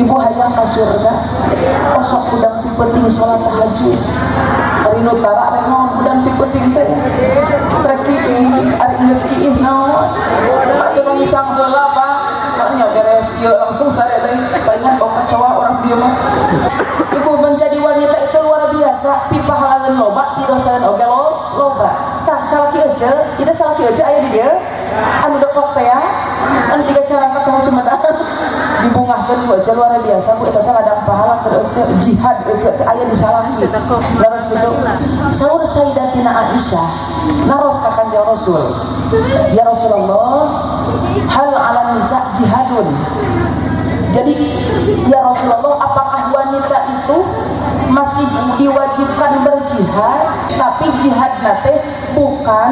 Ibu hayang ka surga, osok hudang ti peuting salat tahajud. Ari nu tara rek naon hudang ti peuting teh? Rek iih, ari geus iih naon? Atuh nu ngisang heula Pak. Nya beres ieu langsung sare deui. Banyak bau kecoa orang dieu mah. Ibu menjadi wanita itu luar biasa, pipahalaeun loba, pidosaeun oge loba. Tah salaki ece, ieu salaki ece aya di dieu. Anu dekok teh ya, anu jiga carangkat tahu Sumedang. Dibungahkeun ku ece luar biasa Bu, eta teh ladang pahala keur ece, jihad ece teh aya di salaki. Leres kitu. Saur Sayyidatina Aisyah naros ka Kanjeng Rasul. Ya Rasulullah, hal 'alan nisa jihadun. Jadi ya Rasulullah, apakah wanita itu masih diwajibkan berjihad? Tapi jihad nate bukan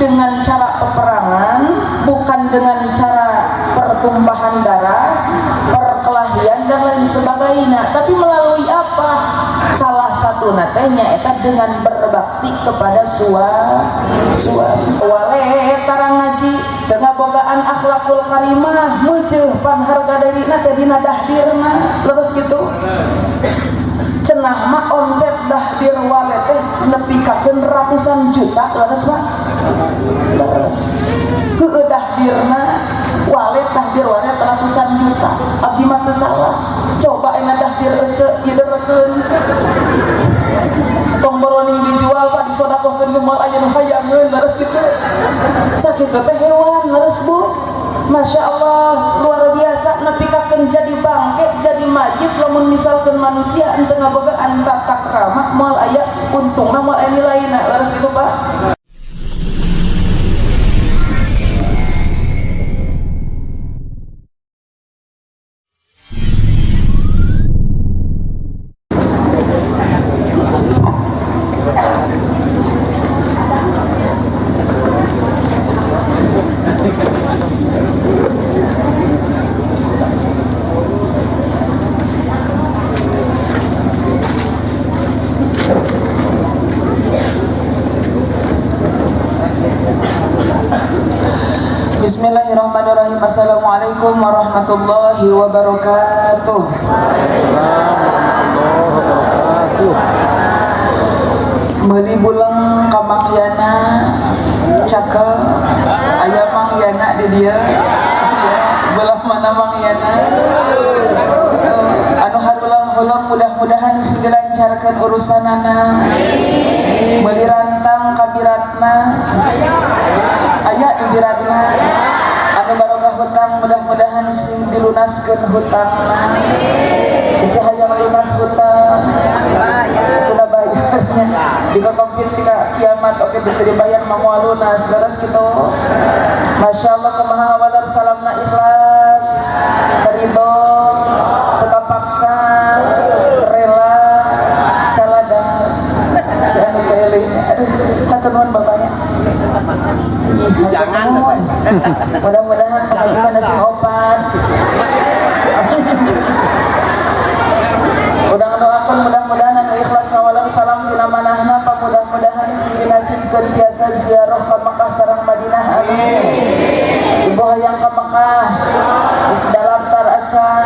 dengan cara peperangan, bukan dengan cara pertumpahan darah, perkelahian dan lain sebagainya, tapi melalui apa? Salah satu natenya eta dengan berbakti kepada suami. Wale tarang ngaji dengan bogaan akhlakul karimah, meuceuh pan harga dirina teh dina dahdirna, leres kitu. Cenah mah omset dahdir wale teh nepikakeun ratusan juta, leres Pak? Leres. Heueuh dahdirna wale dahdir wale ratusan juta. Abdi mah teu salah. Coba enak dahdir ece iderkeun. Tong boroning dijual Pak, disodakohkeun ge moal aya nu hayangeun, leres kitu. Sakitu teh hewan, leres Bu. Masya Allah luar biasa nepikakeun jadi bangke jadi majid lamun misalkan manusia henteu ngabogaan tata krama moal aya untungna moal aya nilaina, leres kitu Pak. Bismillahirrahmanirrahim. Assalamualaikum warahmatullahi wabarakatuh. Waalaikumsalam warahmatullahi wabarakatuh. Meuli buleng ka Mang Yana, cakep. Aya Mang Yana di dieu. Belah mana Mang Yana? Anu harulang-hulang mudah-mudahan sing dilancarkeun urusanana. Meuli rantang ka biratna. Aya di biratna. Anu barokah hutang mudah-mudahan sing dilunaskeun hutangna. Ece hayang lunas hutang. Tuna bayarnya. Dikakopit tika kiamat oke teu dibayar mah moal lunas. Leres kitu. Masya Allah kumaha ngawaler salamna ikhlas. Ridho, teu kapaksa, rela, saladang. Si anu keling. Aduh, hatur nuhun bapaknya. Jangan. Mudah-mudahan pengajian sing opat. Udah doakan mudah-mudahan anu ikhlas ngawaler salam dina manahna, mudah-mudahan sing dinasibkeun tiasa ziarah ka Mekah sareng Madinah. Amin. Ibu hayang ka Mekah geus daftar acan,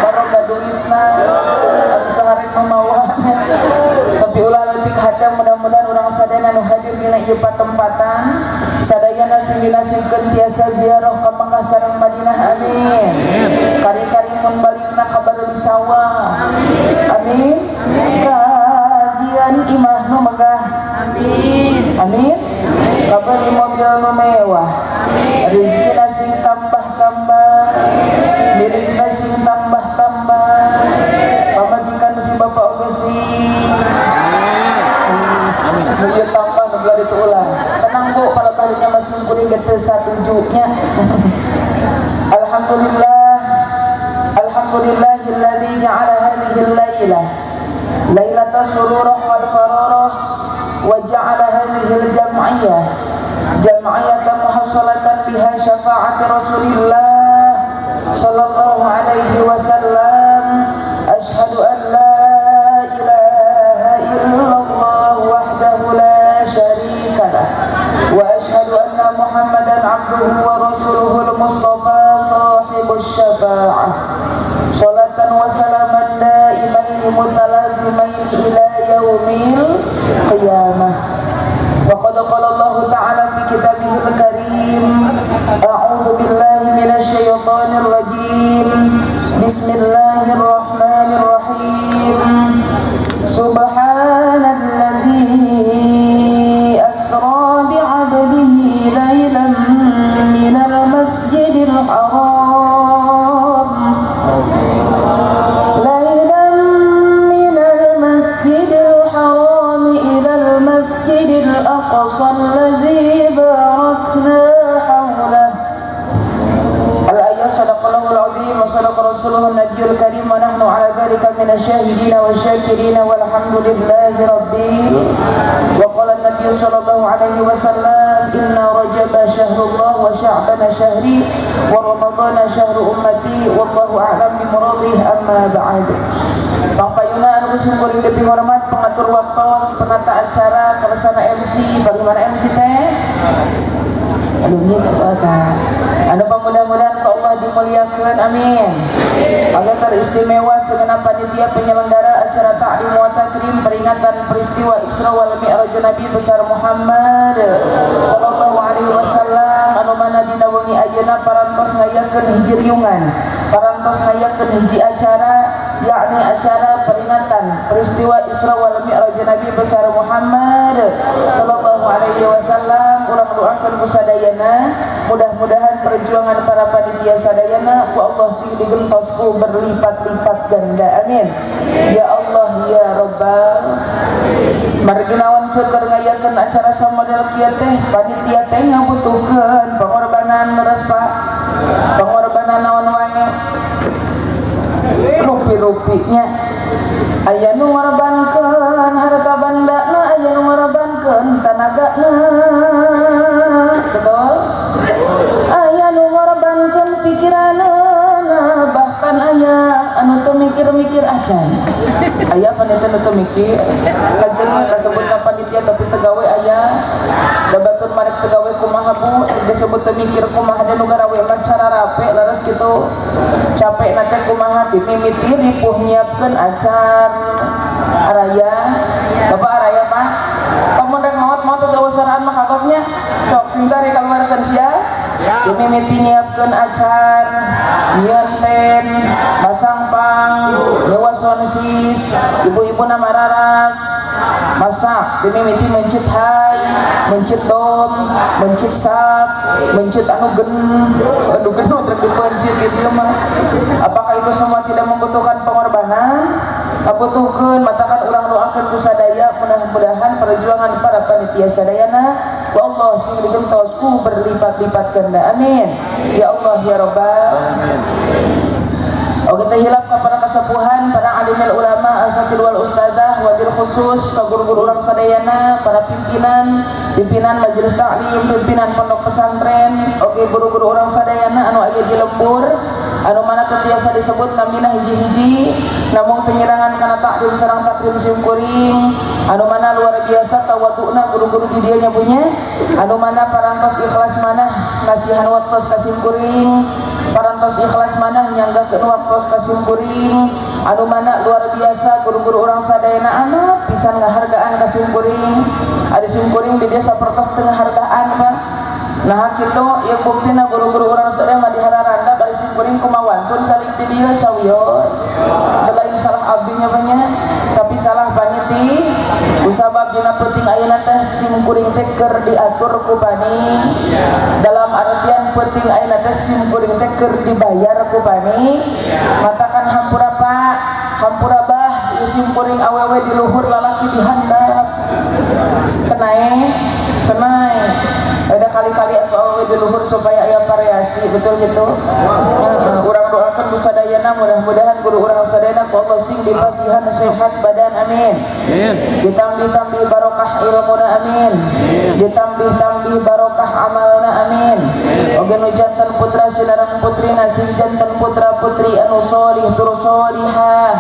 baroga duitna atuh sahari mamawana. Tapi ulah leutik hate, mudah-mudahan urang sadayana nu hadir dina ieu patempatan sadayana sing dinasibkeun tiasa ziarah ka Mekah sareng Madinah. Amin. Kari-kari mun balikna ka bareuli sawah. Amin. Kajian imah nu megah. Amin. Amin. Kabeli mobil nu mewah. Rezekina sing tambah-tambah. Milikna sing tambah-tambah. Pamajikan sing bapak oge sing. Amin. Nu ieu tambah nu belah ditu ulah. Tenang Bu, palebahnya masih kuring ge teu satujunya. Alhamdulillah. Alhamdulillahilladzi ja'ala hadhihi al-lailah lailata sururah wal fararah wa ja'ala hadhihi al-jam'iyyah jam'iyyatan muhassalatan biha syafa'ati Rasulillah sallallahu alaihi wasallam. Ashhadu an la ilaha illallah wahdahu la syarika lah wa ashhadu anna Muhammadan abduhu wa rasuluhul mustafa sahibus syafa'ah. Salatan wa salaman daimaini mutalazimaini ila yaumil qiyamah. Faqad qala Allah ta'ala fi kitabihil karim, a'udzu billahi minasy syaithanir rajim. Bismillahirrahmanirrahim. Subhanalladzi asra bi'abdihi lailan minal masjidil haram lailan minal masjidil haram ilal masjidil aqsa alladzi barakna hawlahu. Al-ayat sadaqallahul azim wa sadaqa rasuluhun nabiyul karim wa nahnu ala dhalika minasyahidin wa syakirin walhamdulillahi rabbil. Wa qala an-nabiy sallallahu alaihi wasallam, inna rajaba syahrullah wa sya'bana syahri wa ramadhana syahru ummati wallahu a'lam bi muradih, amma ba'd. Pangpayuna anu kuring dipihormat pengatur waktos, penata acara, kalersana MC, bagaimana MC teh? Aduh ieu teh anu mudah-mudahan ku Allah dimuliakeun, amin. Agar teristimewa segenap panitia penyelenggara acara ta'lim wa takrim peringatan peristiwa Isra wal Mi'raj Nabi besar Muhammad sallallahu alaihi wasallam anu mana dina wengi ayeuna parantos ngayakeun hiji riungan, parantos ngayakeun hiji acara, yakni acara peringatan peristiwa Isra wal Mi'raj Nabi besar Muhammad sallallahu alaihi wasallam. Urang doakeun ku sadayana, mudah-mudahan perjuangan para panitia sadayana ku Allah sing digentos ku berlipat-lipat ganda, amin. Ya Allah ya Rabbal. Margi naon ceuker ngayakeun acara samodel kieu teh, panitia teh ngabutuhkeun pengorbanan leres Pak. Pengorbanan naon wae, rupi-rupinya aya nu ngorbankeun harta bandana, aya nu ngorbankeun tanagana, betul? Aya nu ngorbankeun pikiranana, bahkan aya anu teu mikir-mikir acan. Aya panitia nu teu mikir kajeun kasebut ka panitia tapi teu gawe aya. Da batur marek teu gawe kumaha bu, disebut teu mikir kumaha, da nu garawe mah cara rape leres kitu. Capek na teh kumaha, ti mimiti ripuh nyiapkeun acar araya. Bapak araya Pak, lamun rek maot maot teu gawe soraan mah kagoknya sok sing tari kaluarkeun sia. Ti mimiti nyiapkeun acar, nyieun ten, masang pang, nyewa sonsis, ibu-ibu na mararas masak, ti mimiti mencit hai, mencit dom, mencit sap, mencit anu gen, anu genut rek dipencit gitu mah. Apakah itu semua tidak membutuhkan pengorbanan? Kabutuhkeun, matakan urang doakeun ku sadaya, mudah-mudahan perjuangan para panitia sadayana ku Allah sing digentos ku berlipat-lipat ganda, amin. Ya Allah ya Rabbal. Oke, teh hilap ka para kasepuhan, para alimil ulama, asatid wal ustadzah, wabil khusus ka guru-guru urang sadayana, para pimpinan, pimpinan majelis taklim, pimpinan pondok pesantren, oke guru-guru urang sadayana anu aya di lembur, anu mana teu tiasa disebut namina hiji-hiji, namung penyerangan kana taklim sareng takrim simkuring, anu mana luar biasa tawaduna guru-guru di dieu nya punya, anu mana parantos ikhlas manah ngasihan waktos ka simkuring, parantos ikhlas manah nyanggakeun waktos ka simkuring, anu mana luar biasa guru-guru urang sadayana amat pisan ngahargaan ka simkuring. Ada simkuring di desa sapertos teu ngahargaan Pak. Nah kitu ieu buktina guru-guru urang sadaya mah dihararanda bari simkuring kumaha wantun calik di dieu sawios. Teu lain salah abdi nya banyak, tapi salah paniti. Kusabab dina peuting ayeuna teh simkuring teh keur diatur ku pani. Dalam artian peuting ayeuna teh simkuring teh keur dibayar ku pani. Matakan hampura Pak, hampura bah, ieu simkuring awewe di luhur lalaki di handap. Kenae, kenae. Ada kali-kali atuh awewe di luhur supaya aya variasi, betul gitu. Urang doakan ku sadayana, mudah-mudahan guru urang sadayana ku Allah sing dipasihan sehat badan, amin. Ditambih-tambih barokah ilmuna, amin. Ditambih-tambih barokah amalna, amin. Oge nu janten putra sinareng putrina sing janten putra putri anu solih tur solihah,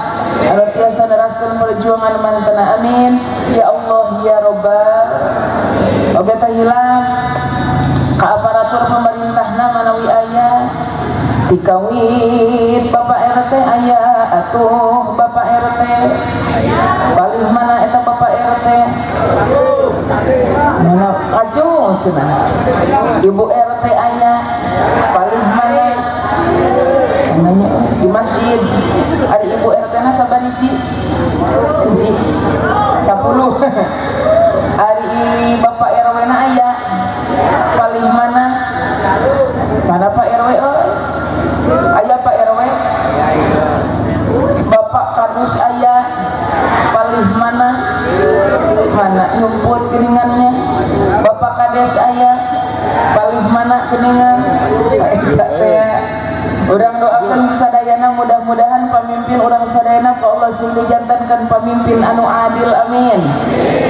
anu tiasa neraskeun perjuangan mantena, amin. Ya Allah ya Rabbal. Oge teh hilap ka aparatur pemerintahna manawi aya. Tikawit Bapak RT aya atuh. Bapak RT paling mana eta? Bapak RT mana? Kajung cenah. Ibu RT aya paling mana? Namanya di masjid ada. Ibu RT na sabariji? Hiji, 10. Ari Bapak RW na aya paling mana? Mana Pak RW euy? Aya Pak RW? Bapak Kadus aya paling mana? Mana nyumput geningannya? Bapak Kades aya paling mana geningan? Eta teh urang doakan sadayana, mudah-mudahan pamimpin urang sadayana ku Allah sing dijantankan pamimpin anu adil, amin.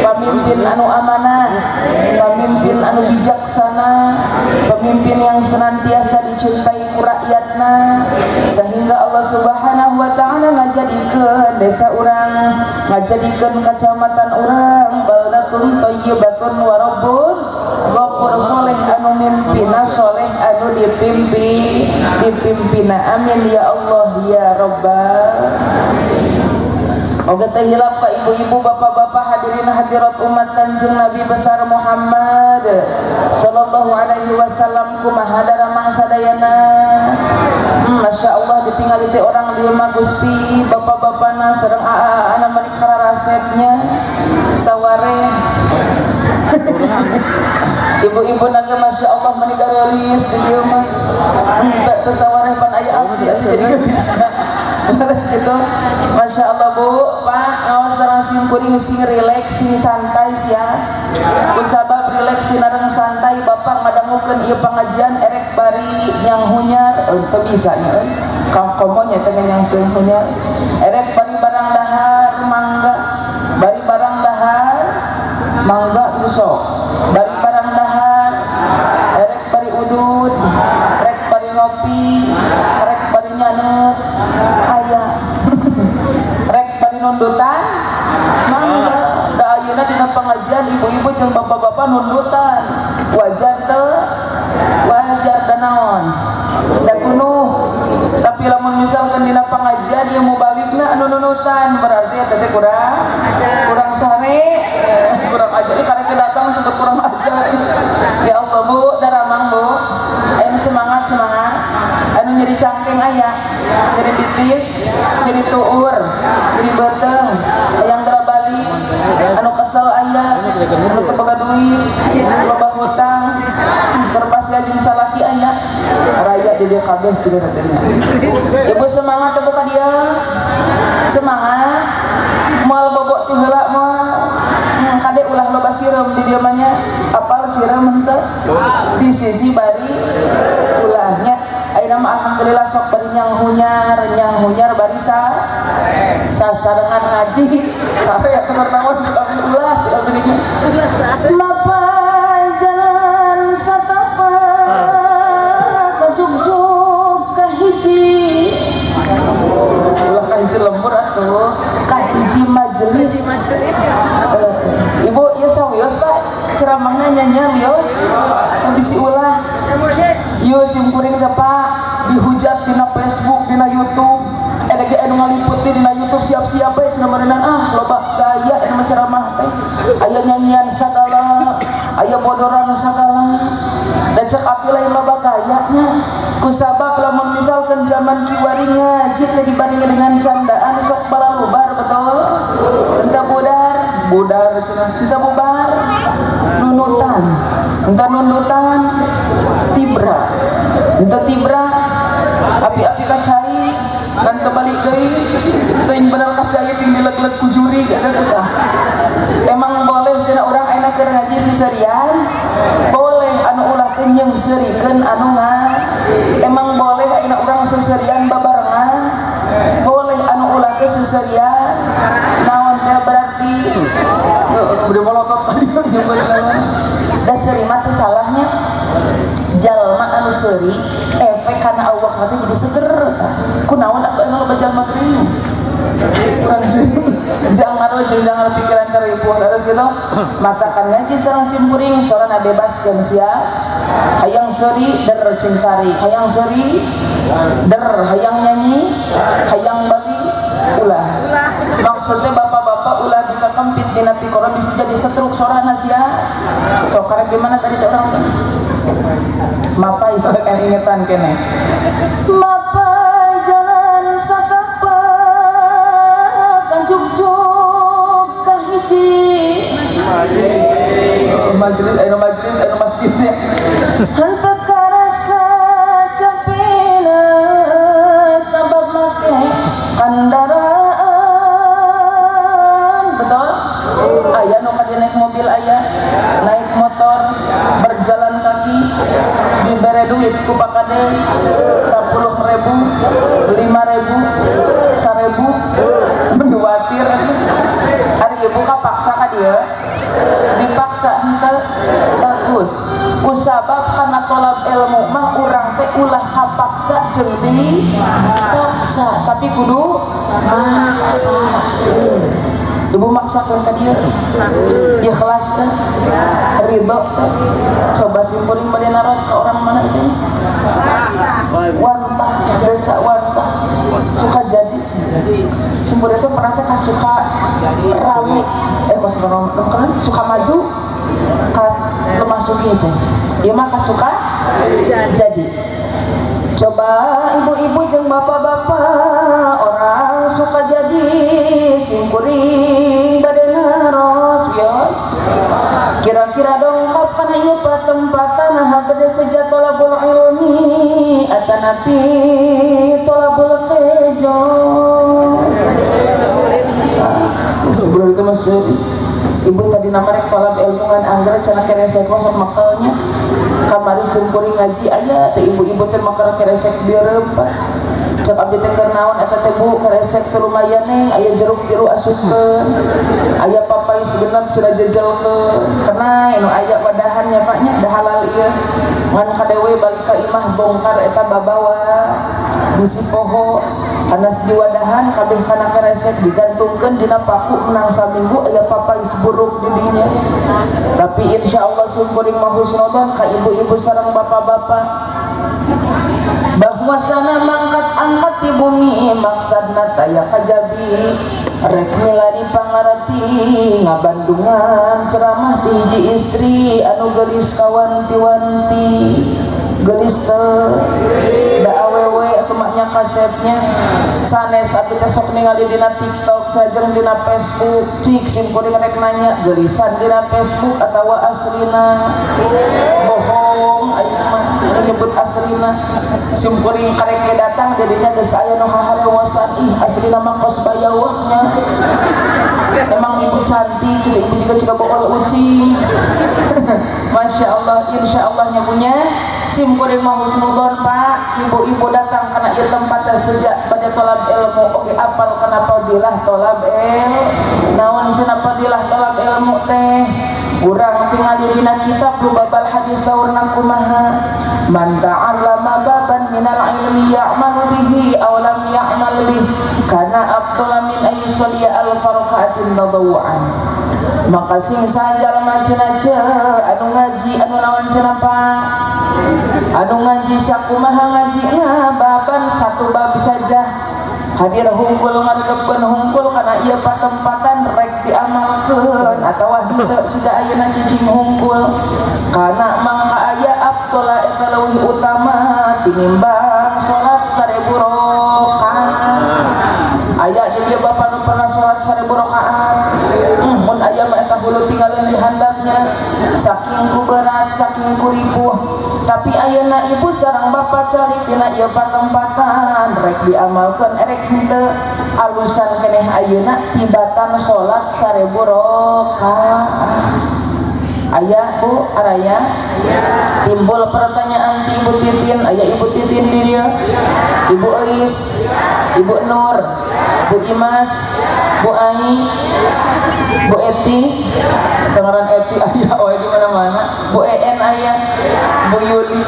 Pamimpin anu amanah, pamimpin anu bijaksana, pemimpin yang senantiasa dicintai ku rakyatna, sehingga Allah Subhanahu wa Ta'ala ngajadikeun desa urang, ngajadikeun kecamatan urang baldatun thayyibatun wa rabbun ghafur. Soleh anu mimpina, soleh anu dipimpin, dipimpina, amin ya Allah ya Rabbal. Oke teh hilap ka ibu-ibu, bapak-bapak, hadirin hadirat umat Kanjeng Nabi besar Muhammad sallallahu alaihi wasallam, kumaha daramang sadayana? Masya Allah, ditinggali teh orang di rumah Gusti, bapak-bapakna sareng aa-aana mani kararasepnya saware. Ibu-ibu nangge Masya Allah mani garelis di dieu mah. Henteu teu sawareh pan aya abdi atuh jadi geulis. Terus gitu, Masya Allah. Bu, Pak, ngawas sareng sim kuring sing rileks, sing santai sia. Kusabab rileks sinareng santai, bapak ngadangukeun ieu pengajian erek bari nyang hunyar, teu bisa nya euy. Kang komo nya teh nyang hunyar. Erek bari barang dahar mangga, bari barang dahar mangga itu sok. Bari barang dahar, erek bari udud, rek bari ngopi, rek bari nyaneut, aya. Rek bari nundutan, mangga. Da ayeuna dina pengajian ibu-ibu jeung bapak-bapak nundutan. Wajar teu? Wajar da naon? Da kunuh. Tapi lamun misalkan dina pengajian ieu mau balikna anu nundutan, berarti eta teh kurang kurang sare, kurang ajar. Ini karek datang sebut kurang ajar. Ya Allah, Bu, daramang Bu. Ayo semangat, semangat. Anu nyeri cangkeng aya, nyeri bitis, nyeri tuur, nyeri beuteung, hayang geura balik, anu kesel aya, anu teu boga duit, loba hutang, keur pasea jeung salaki aya, raya di dieu kabeh cenah teh. Ibu semangat teu ka dieu? Semangat. Moal bobok ti heula moal. Kade ulah loba sireum di dieu mah nya. Apal sireum henteu? Di sisi bari ulahnya. Ayeuna mah alhamdulillah sok bari nyang hunyar, nyang hunyar bari sa sasarengan ngaji. Sare atuh naon cek abdi ulah cek abdi nya. Mapa jalan satapak kajugjug ka hiji, ulah ka hiji lembur atuh, ka hiji majelis. Ibu ieu sawios Pak ceramahna nyanyian wios bisi ulah. Ieu sim kuring teh Pak dihujat dina Facebook, dina YouTube. Ada ge anu ngaliput dina YouTube, siap-siap bae cenah meureunnan, ah loba gaya anu ceramah teh. Aya nyanyian sagala, aya bodoran sagala. Da cek abdi lain loba gayanya. Kusabab lamun misalkan zaman kiwari ngaji teh dibandingkan dengan candaan sok balalubar, betul? Entah budar, budar cenah, entah bubar, nunutan, entah nundutan, tibra, entah tibra, api-api kacai, dan kebalik deui, teuing bener kacai ting dileg-leg ku jurig eta teh tah. Emang boleh cenah urang ayeuna keur ngaji seserian? Boleh, anu ulah teh nyeungseurikeun anu nga. Emang boleh ayeuna urang seserian babarengan? Boleh, anu ulah teh seserian. Naon teh berarti? Udah melotot tadi nyebut. Da seuri mah teh salahnya. Jalma anu seuri efek karena Allah mati jadi seger tah. Kunaon atuh anu loba jalma gering? Kurang sih. Jangan we, jangan pikiran karipuh terus gitu. Matakan ngaji sareng simkuring sorana bebaskeun sia. Hayang seuri der cing tarik, hayang seuri. Der hayang nyanyi, hayang bali ulah. Maksudnya bapak-bapak ulah dikakempit dina tikoro bisa jadi setruk sorana sia. Sok karek di mana tadi teh urang teh? Mapai kan ingetan kene. Mapai jalan satapak kanjuk-juk ka hiji. Majelis aya majelis aya masjidnya. Henteu karasa capena sabab make kandaraan. Betul? Aya nu kadi naik mobil aya, naik motor, berjalan kaki, dibere duit ku Pak Kades 10.000, 5.000, 1.000, menduatir. Ari ibu kapaksa ka dieu? Dipaksa henteu bagus. Kusabab kana tolab ilmu mah urang teh ulah kapaksa jeung dipaksa, tapi kudu maksa. Ibu maksakeun ka dieu? Ikhlas teh? Ridho teh? Coba simpuling bade naros ka orang mana itu? Wantah, desa Wantah, suka jadi. Simpuling itu pernah teh suka rame, kok suka rame, kan? Suka maju, ka lemah suki teh. Ieu mah kasuka jadi. Coba ibu-ibu jeung bapak-bapak orang suka jadi simkuring bade naros wios. Kira-kira dongkap kana ieu patempatan bade seja tolabul ilmi atanapi tolabul kejo. Sebelum itu masuk ibu tadi nama rek tolab ilmu ngan angger cenah keresek mah sok makelnya. Kamari simkuring ngaji aya teh ibu-ibu teh makar keresek beureum Pak. Cek abdi teh keur naon eta teh Bu keresek teh lumayan neng aya jeruk tilu asupkeun. Aya papai segenap cenah jejelkeun. Kena anu aya wadahan nya Pak nya da halal ieu. Ngan kadewe balik ka imah bongkar eta babawa bisi poho kanas diwadahan kabeh kana keresek digantungkeun dina paku menang saminggu aya papais buruk di dinya. Tapi insyaallah simkuring mah husnudzon ka ibu-ibu sareng bapak-bapak bahwasana mangkat angkat di bumi maksadna taya kajabi rek milari pangarti ngabandungan ceramah ti hiji istri anu geulis kawanti-wanti geulis teu da awewe atuh maknya kasepnya sanes abdi teh sok ningali dina TikTok sajeng dina Facebook cik simkuring rek nanya geulisan dina Facebook atawa aslina bohong ayeuna mah anu nyebut aslina simkuring karek ge datang jadinya geus aya nu haharewosan ih aslina mah kos bayawahnya emang ibu cantik cik ibu juga ciga bokol ucing. Masya Allah, insya Allah nyabunya simkuring mah husnudzon Pak ibu-ibu datang kana ieu tempat sejak pada tolab ilmu oke apal kana fadilah tolab ilmu naon cenah fadilah tolab ilmu teh urang tingali dina kitab lubabal hadis daurna kumaha man ta'allama baban minal ilmi ya'malu bihi aw lam ya'mal bihi kana afdala min ay yusalli alf raka'atin tadawwu'an. Maka sing sajalma cenah anu ngaji anu naon cenah Pak anu ngaji sakumaha ngajina baban satu bab saja hadir hungkul ngaregepkeun hungkul kana ieu patempatan rek diamalkeun atawa henteu siga ayeuna cicing hungkul kana mangka aya afdhala eta leuwih utama tinimbang salat 1000 rakaat. Aya di dieu bapak nu pernah salat 1000 rakaat mun aya mah eta hulu tinggalin di handapnya saking ku berat saking ku ripuh tapi ayeuna ibu sareng bapak cari dina ieu patempatan rek diamalkeun erek henteu alusan keneh ayeuna tibatan salat 1000 rakaat. Aya Bu araya timbul pertanyaan ti Ibu Titin aya Ibu Titin di dieu Ibu Eis Ibu Nur Bu Imas Bu Ai Bu Eti tengaran Eti aya oe di mana-mana Bu En aya Bu Yuli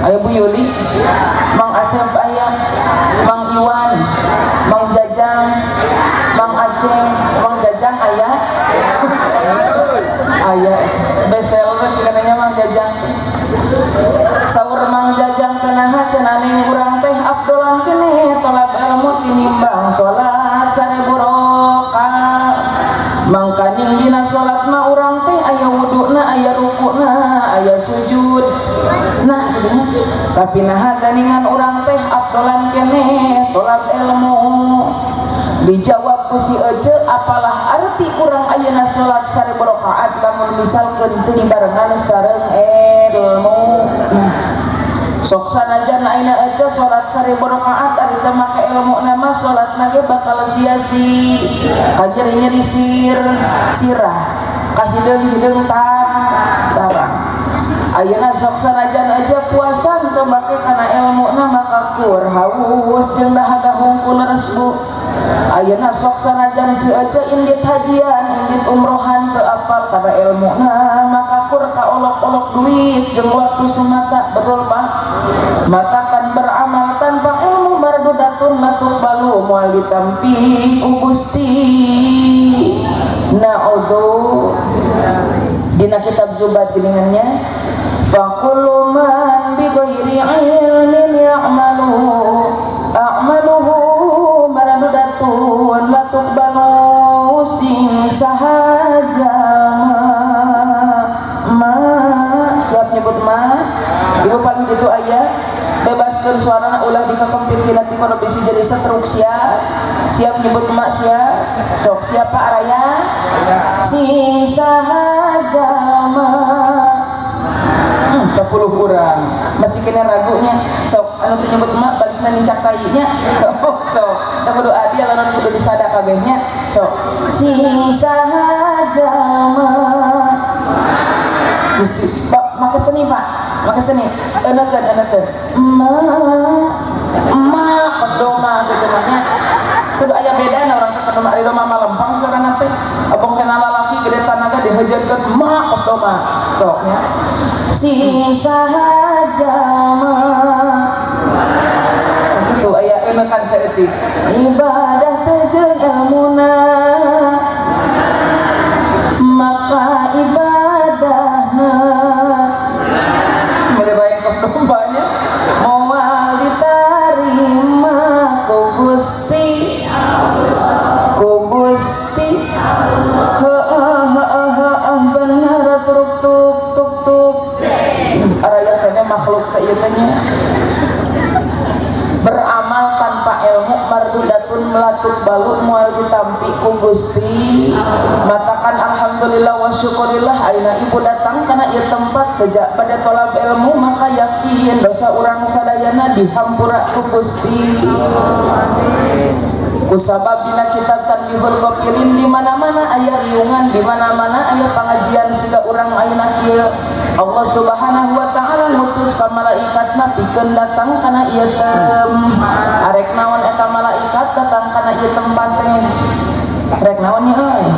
aya Bu Yuli Mang Asep aya Mang Iwan Mang Jajang Mang Aceh Mang Jajang aya aya besel teh cenah Mang Jajang. Saur Mang Jajang tenaha cenah ning urang teh afdolan keneh tolab ilmu tinimbang salat 1000 rakaat. Mangkaning dina salat mah urang teh aya wuduna, aya rukuna, aya sujud. Nah gitu nya. Tapi naha ganingan urang teh afdolan keneh tolab ilmu. Dijawab ku si Ece, apalah arti urang ayeuna salat 1000 rakaat lamun misalkeun teu dibarengan sareng ilmu. Nah, sok sanajan ayeuna Ece salat 1000 rakaat ari teu make ilmu nama salatna ge bakal sia-sia. Kanyeri-nyeri sirah, kahideung-hideung tarang. Ayeuna sok sanajan aja puasa teu make kana ilmuna maka kur haus jeung dahaga hungkul leres Bu. Ayeuna sok sanajan si Ece indit hajian, indit umrohan teu apal kana ilmuna maka kur kaolok-olok duit jeung waktu semata. Betul Pak? Matakan beramal tanpa ilmu mardudatun la tuqbalu moal ditampi ku Gusti. Na'udzu. Dina kitab Zubat geningannya, faqullu man bi ghairi ilmin ya'malu a'maluhu mardudatun la tuqbalu sing sahaja ma. Siap nyebut ma? Ibu paling itu ayah bebaskan suarana ulah dikakempit tina tikono bisi jadi setruk. Siap, siap nyebut emak? Siap. Sok siapa araya sing sahaja ma. 10 kurang masih kena ragunya. Sok anu teu nyebut emak balikna nincak tainya. Sok sok da kudu adil, anu kudu disada kabehnya. Sok sing sahaja ma. Gusti Pak make seni Pak, make seni eunekeun eunekeun emak emak kos doma gitu mah. Kudu aya bedana urang teh kudu ari doma malempang sorana teh abong kena lalaki gede tanaga dihejeunkeun emak kos doma. Sok nya sing sahaja ma gitu aya eunekan saeutik ibadah teh jeung ilmuna maka ibadahna menyerahin kos dombanya moal diterima ku Gusti, ku Gusti. Heeh heeh heeh bener truk tuk tuk tuk araya kene makhluk teh ieu teh nya. Beramal tanpa ilmu mardudatun la tuqbalu moal ditampi ku Gusti. Matakan alhamdulillah wa syukurillah ayeuna ibu datang kana ieu tempat sejak pada tolab ilmu maka yakin dosa urang sadayana dihampura ku Gusti. Kusabab dina kitab Tanbihul Ghafilin di mana-mana aya riungan, di mana-mana aya pengajian siga urang ayeuna kieu. Allah Subhanahu wa taala ngutus ka malaikatna pikeun datang kana ieu tem. Arek naon eta malaikat datang kana ieu tempat teh? Rek naon nya euy?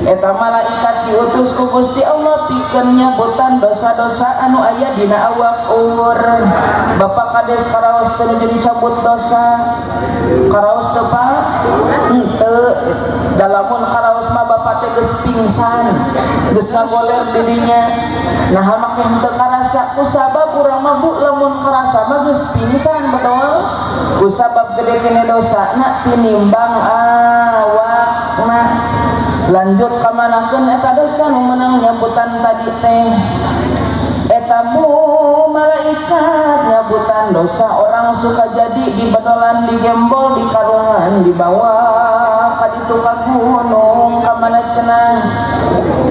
Eta malaikat diutus ku Gusti Allah pikeun nyabutan dosa-dosa anu aya dina awak ur. Bapak Kades karaos teu nuju dicabut dosa. Karaos teu Pak? Henteu. Da lamun karaos mah bapak teh geus pingsan, geus ngagoler di dinya. Nah make henteu karasa kusabab urang mah Bu lamun karasa mah geus pingsan, betul? Kusabab gede kene dosana tinimbang awakna. Lanjut kamanakeun eta dosa nu meunang nyabutan tadi teh? Eta bu malaikat nyabutan dosa orang suka jadi di bedolan, di gembol, di karungan, dibawa ka ditu ka gunung. Ka mana cenah?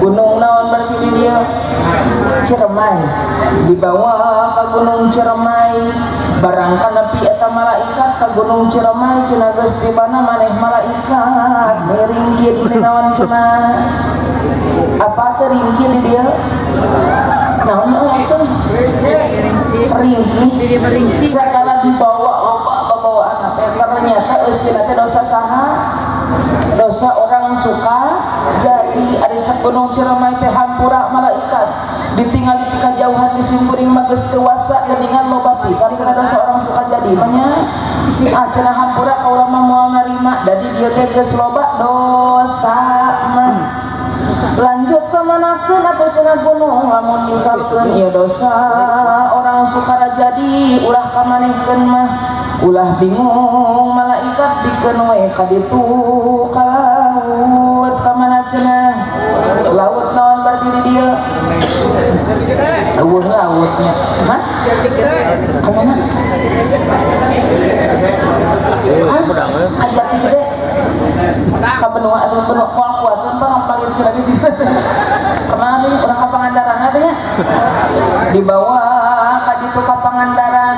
Gunung naon berarti di dieu? Ciremai. Dibawa ka Gunung Ciremai. Barang kanepi eta malaikat ka Gunung Ciremai cenah geus tibana maneh malaikat miringkit naon cenah? Apa teh ringkih di dieu? Naon atuh ringkih? Sakala dibawa loba babawaan teh ternyata eusina teh dosa saha? Dosa orang suka jadi. Ari cek Gunung Ciremai teh hampura malaikat, ditinggal di kajauhan di simkuring mah geus teu wasa geuningan loba pisan kana dosa orang suka jadi mah nya. Ah cenah hampura kaula mah moal narima, dadi dieu teh geus loba dosa mah. Lanjut ka manakeun atuh cenah gunung, lamun misalkeun ieu dosa orang Sukarajadi ulah ka manehkeun mah ulah bingung, malaikat bikeun we ka ditu ka laut. Ka mana cenah laut? Naon berarti di dieu eueuh lautnya? Hah, ka mana? Hah? Ka Jati Gede, ka benua atau benua moal kuateun, Pak, ngapalir kira ge kemana nih urang? Ka Pangandaran teh nya, dibawa ka ditu ka Pangandaran.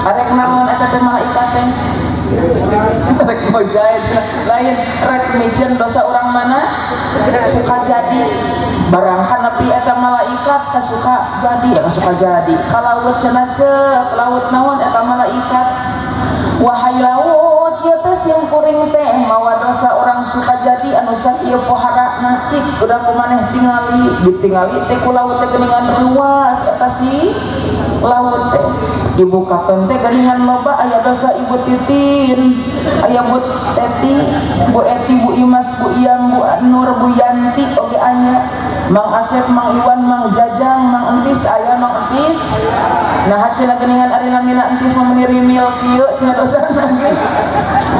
Arek naon eta teh malaikat teh? Rek ngojay cenah? Lain, rek miceun dosa urang mana? Sukajadi. Barangkan nepi eta malaikat ka suka jadi ya, ka Sukajadi, ka laut cenah. Ceuk laut naon eta malaikat? "Wahai laut, ieu teh sim kuring teh mawa dosa orang Sukajadi anu sakieu poharana, cik udah ku maneh tingali." Ditingali teh ku laut teh geuningan ruas eta si laut teh, dibukakeun teh geuningan loba, aya dosa Ibu Titin, aya Bu Teti, Bu Eti, Bu Imas, Bu Iyam, Bu Nur, Bu Yanti oge aya, Mang Asep, Mang Iwan, Mang Jajang, Mang Entis aya. Mang Entis nah cenah geuningan ari namina Entis mah meuni rimil kieu cenah dosana ge,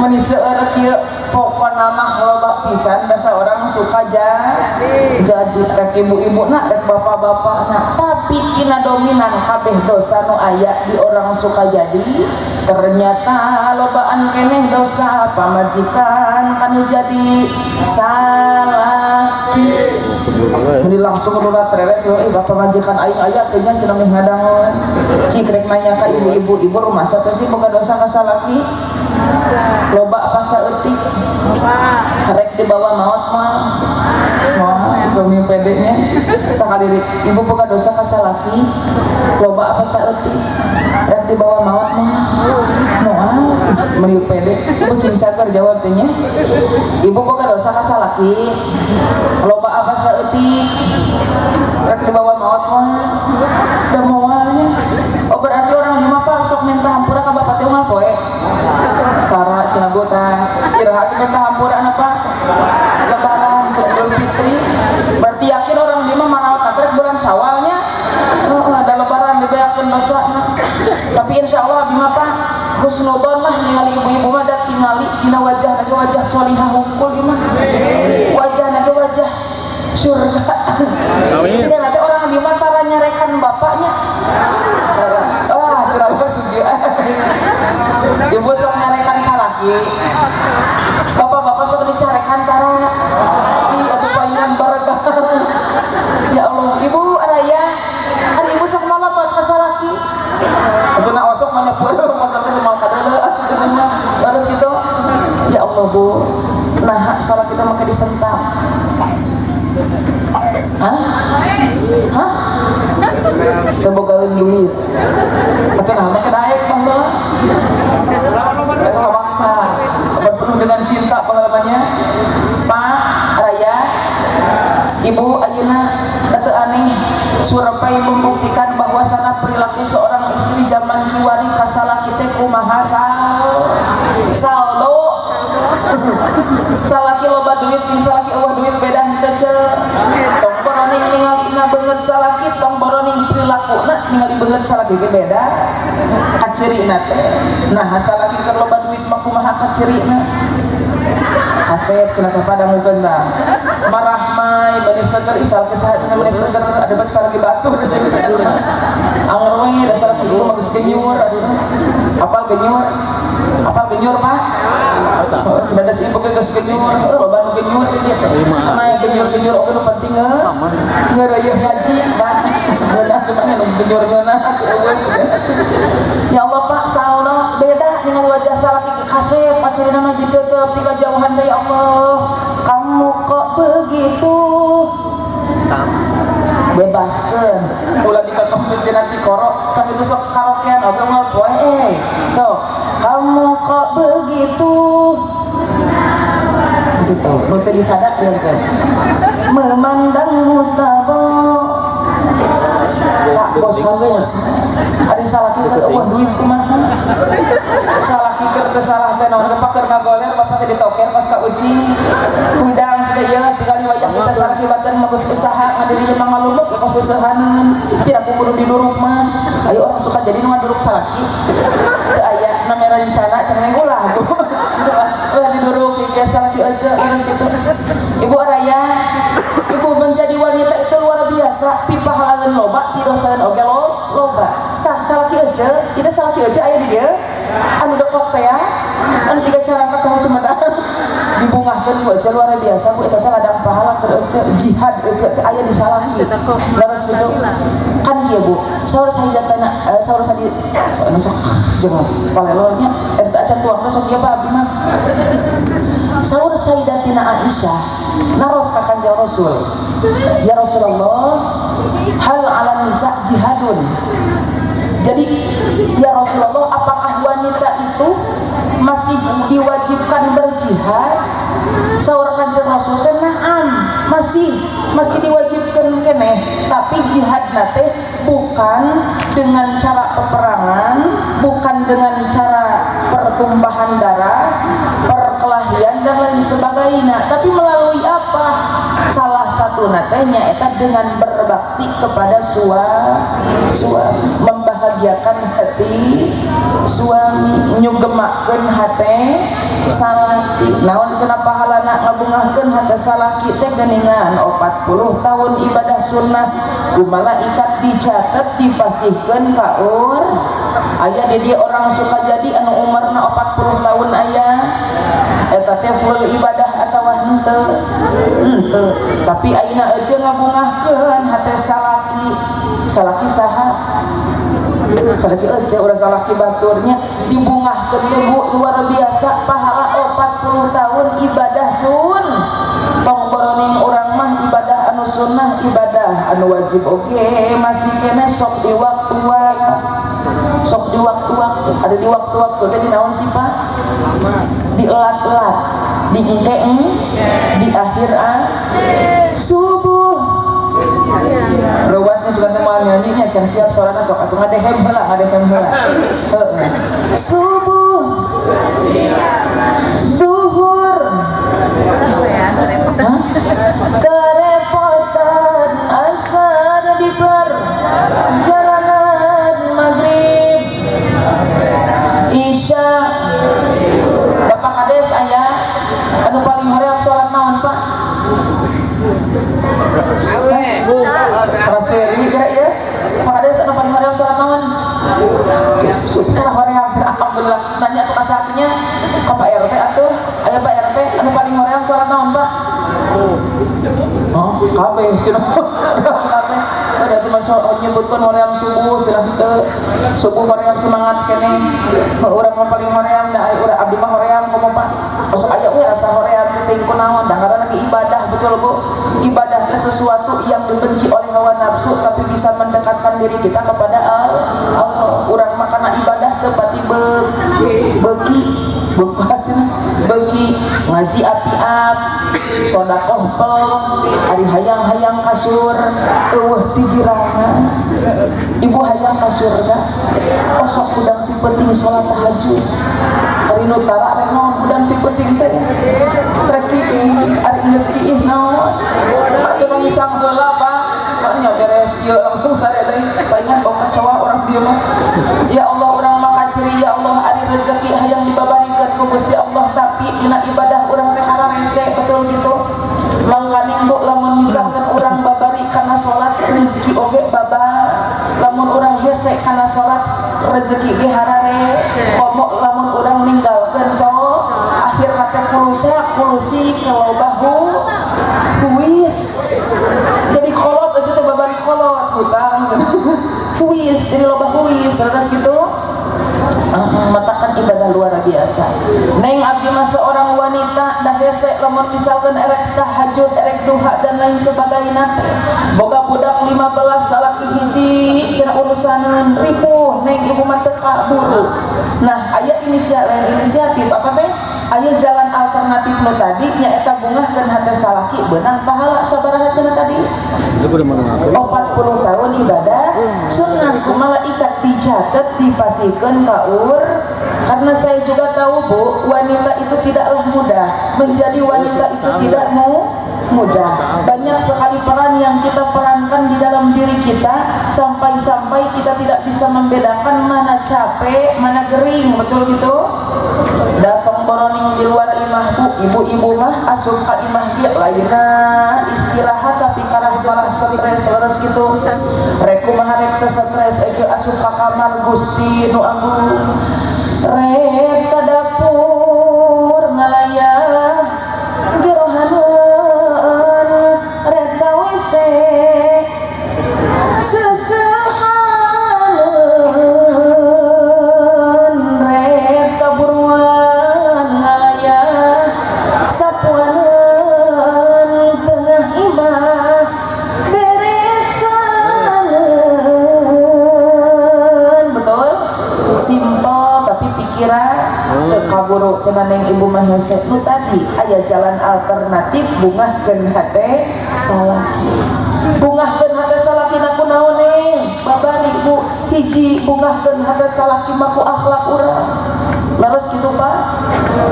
meuni seueur kieu. Pokona mah loba pisan dosa orang suka jadi, rek ibu-ibu na, rek bapak-bapak na, tapi kina dominan kabeh dosa nu aya di orang Sukajadi ternyata lobaan keneh dosa pamajikan kanu jadi salaki. Meni langsung udah tereret sih, eh bapak majikan aing aya teh nya cenah meh ngadangon. Cik, rek nanya ka ibu-ibu, ibu rumah teh sih boga dosa ka salaki? Loba apa saeutik? Rek dibawa maot mah? Moal kami pede nya. Sakali ibu boga dosa ka salaki? Loba apa saeutik? Rek dibawa maot mah? Moal. Meni pede. Ibu cing cager jawab teh nya. Ibu boga dosa ka salaki? Loba apa saeutik? Rek dibawa maot mah? Da moalnya. Oh, berarti orang di mah sok minta hampura ka bapak teh unggal poe? Tara cenah, Bu, tah. Iraha minta hampura apa? Lebaran cenah, Idul Fitri. Berarti yakin orang di mah maraot rek bulan Syawalnya. Oh, ada lebaran dibeakeun dosa. Tapi insya Allah abdi mah, Pak, husnudon mah ningali ibu-ibu mah, da tingali dina wajah lagi wajah solihah hungkul ieu mah. Wajah lagi wajah surga. Jika nanti orang di mah tara nyarekan bapaknya. Tara. Wah, terlalu sugi. Ibu sok nyarekan salaki? Bapak-bapak sok dicarekan tara? Ih, atuh palingan baregang. Ya Allah, Ibu araya, ari ibu sok molopot ka salaki? Atuh na osok mah nyepeureum, osok teh moal kadeuleu atuh kitu mah. Terus gitu. Ya Allah, Bu. Nah, salah kita make disentak. Hah? Hah? Teu bogaeun duit. Atuh nah make daek baheula. Eta bangsa. Penuh dengan cinta pengalamannya. Pak, Raya, Ibu ayeuna teu aneh survei membuktikan bahwasana perilaku seorang istri zaman kiwari ka salaki teh kumaha saldo. Salaki loba duit jeung salaki euweuh duit beda henteu ce? Tong boroning ningalina beungeut salaki, tong boroning perilakuna ningali beungeut salaki ge beda kacirina teh. Nah, salaki keur loba duit mah kumaha kacirina? Kasep cenah teh padangukeun tah, marahmai, bani seger isal ke saha cenah, bani seger ada bak salaki batur jeung seger anger we da salaki ieu mah geus genyur. Aduh, apal genyur? Apal genyur, Pak? Oh, cenah da si ibu ge geus genyur. Oh, loba nu genyur di dieu teh. Karena genyur-genyur oge nu penting ngeureuyeun ngaji, Pak. Ngeunah cuma nu genyur ngeunah atuh eueuh. Ya Allah, Pak, saldo beda dengan wajah salaki, kasep acirina mah ditetep ti kajauhan teh. Ya Allah, kamu kok begitu, bebaskeun, ulah dikekempit dina tikoro sakitu. Sok karaokean oge moal poe eh. So kamu kok begitu gitu nu teu disadak ya kan memandangmu tabo. Tak bosan-bosan. Ari salaki teh euweuh duit kumaha? Salaki keur teu salah teh naon bapak keur ngagoler, bapak teh ditoker pas ka uji. Hudang sudah ieu tinggal wayah kita salaki batur mah geus usaha ngadirinya mah ngaluluk ya kasusahanan. Piraku kudu diduruk mah. Ayo orang suka jadi nu ngaduruk salaki. Teu aya namanya rencana cenah ulah, Bu. Ulah diduruk biasa salaki aja terus gitu. Ibu Raya, ibu menjadi wanita itu luar biasa, pipahalaeun loba, pidosaeun oge loba. Tah salaki aja, kita salaki aja aya di dieu. Anu dekok teh ya, anu jiga cara ketemu Sumedang. Dibungahkeun ku aja luar biasa, Bu, eta teh ladang pahala keur ece, jihad ece teh aya di salaki. Leres gitu. Kan kieu, Bu, saur sahidatana saur sadi anu sok jeung palelolnya eta acan tuang teh sok ieu Pak abdi mah. Saur Sayyidatina Aisyah naros ka Kanjeng Rasul. Ya Rasulullah, hal ala nisa jihadun? Jadi ya Rasulullah, apakah wanita itu masih diwajibkan berjihad? Saur Kanjeng Rasul teh na'am, masih masih diwajibkan keneh, tapi jihad teh bukan dengan cara peperangan, bukan dengan cara pertumpahan darah, perkelahian dan lain sebagainya, tapi melalui apa? Salah satu natenya eta dengan berbakti kepada suami, membahagiakan hati suami, nyugemakeun hate salaki. Naon cenah pahalana ngabungahkeun hate salaki teh? Geuningan 40 tahun ibadah sunnah ku malaikat dicatet, dipasihkeun ka ur. Aya di dia orang suka jadi anu umurna 40 tahun aya eta teh full ibadah atawa henteu? Henteu. Tapi ayeuna aja ngabungahkeun hate salaki. Salaki saha? Salaki aja, udah salaki baturnya dibungahkeun teh, Bu, luar biasa pahala 40 tahun ibadah sun. Tong boroning urang mah ibadah anu sunnah, ibadah anu wajib oge masih kene sok di waktu-waktu, sok di waktu-waktu. Ada di waktu-waktu tadi naon sih, Pak? Di elat-elat, di engke, di akhir ah subuh. Rewasnya suka teh moal nyanyinya, can siap suarana. Sok atuh ngadehem heula, ngadehem heula. Heeh. Subuh, duhur. Hah? Kerepotan, asar di perjalanan, maghrib, isya. Bapak Kades aya anu paling hoream sholat naon, Pak? Raseri kira ya. Pak Kades anu paling hoream sholat naon? Sudah hoream, alhamdulillah. Nanya tuh kasatinya ke Pak RT atuh. Aya Pak RT anu paling hoream sholat naon, Pak? Oh, kabeh cenah. Kabeh. Ada tuh masuk nyebutkeun hoream subuh cenah teu. Subuh hoream semangat keneh. Urang mah paling hoream da urang abdi mah hoream komo, Pak. Osok aya we rasa hoream teh kunaon da ngaranna ge ibadah, betul, Bu. Ibadah teh sesuatu yang dibenci oleh hawa nafsu tapi bisa mendekatkan diri kita kepada Allah. Urang mah kana ibadah teu pati beuki beuki cenah beuki ngaji api-ap, sodakoh pel, ari hayang-hayang kasur euweuh tigirangan. Ibu hayang ka surga? Osok hudang ti peuting salat tahajud. Ari nu tara rek naon hudang ti peuting teh? Rek kiih, ari geus kiih naon atuh? Nu ngisang heula, Pak. Nya beres ieu langsung sare deui. Palingan bau kecoa orang dieu mah. Ya Allah, urang mah kaciri, ya Allah. Ari rezeki hayang dibabarikeun ku Gusti Allah, tapi dina ibadah urang teh hararese, betul gitu. Mangkaning, Bu, lamun misalkan urang babari kana salat, rezeki oge baba. Lamun urang hese kana salat, rezeki ge harare. Komo lamun urang ninggalkeun so akhir teh kulusa kulusi kalau bahu huis jadi kolot aja tuh, babari kolot hutang huis jadi loba huis terus gitu. Matakan ibadah luar biasa. Neng, abdi mah seorang wanita dah hese lamun misalkan erek tahajud, erek duha dan lain sebagainya teh. Boga budak 15, salaki hiji cenah, urusaneun ripuh. Neng, ibu mah teu kaburu. Nah, aya inisiatif lain, inisiatif apa teh? Aya jalan alternatif nu tadi nyaeta bungahkeun hate salaki beunang pahala sabaraha cenah tadi? 40 tahun ibadah sunnah ku malaikat dicatat dipasihkeun ka ur. Karena saya juga tahu, Bu, wanita itu tidaklah mudah. Menjadi wanita itu tidak mau mudah. Banyak sekali peran yang kita perankan di dalam diri kita sampai-sampai kita tidak bisa membedakan mana capek, mana gering, betul gitu? Datang boroning di luar imah, Bu, ibu-ibu mah asup ka imah dia lainna istirahat tapi karah malah stres, leres gitu. Rek kumaha rek teu stres aja asup ka kamar Gusti nu agung. Rek ka dapur ngalayah gerohaneun, rek ka WC sesehaneun, rek ka buruan ngalayah sapuaneun, tengah imah beresaneun. Betul, simple tapi pikiran teu kaburu cenah neng ibu mah hese. Nu tadi aya jalan alternatif bungahkeun hate salaki. Bungahkeun hate salaki na kunaon, neng? Babari, Bu. Hiji, bungahkeun hate salaki mah ku akhlak urang, leres gitu, Pak?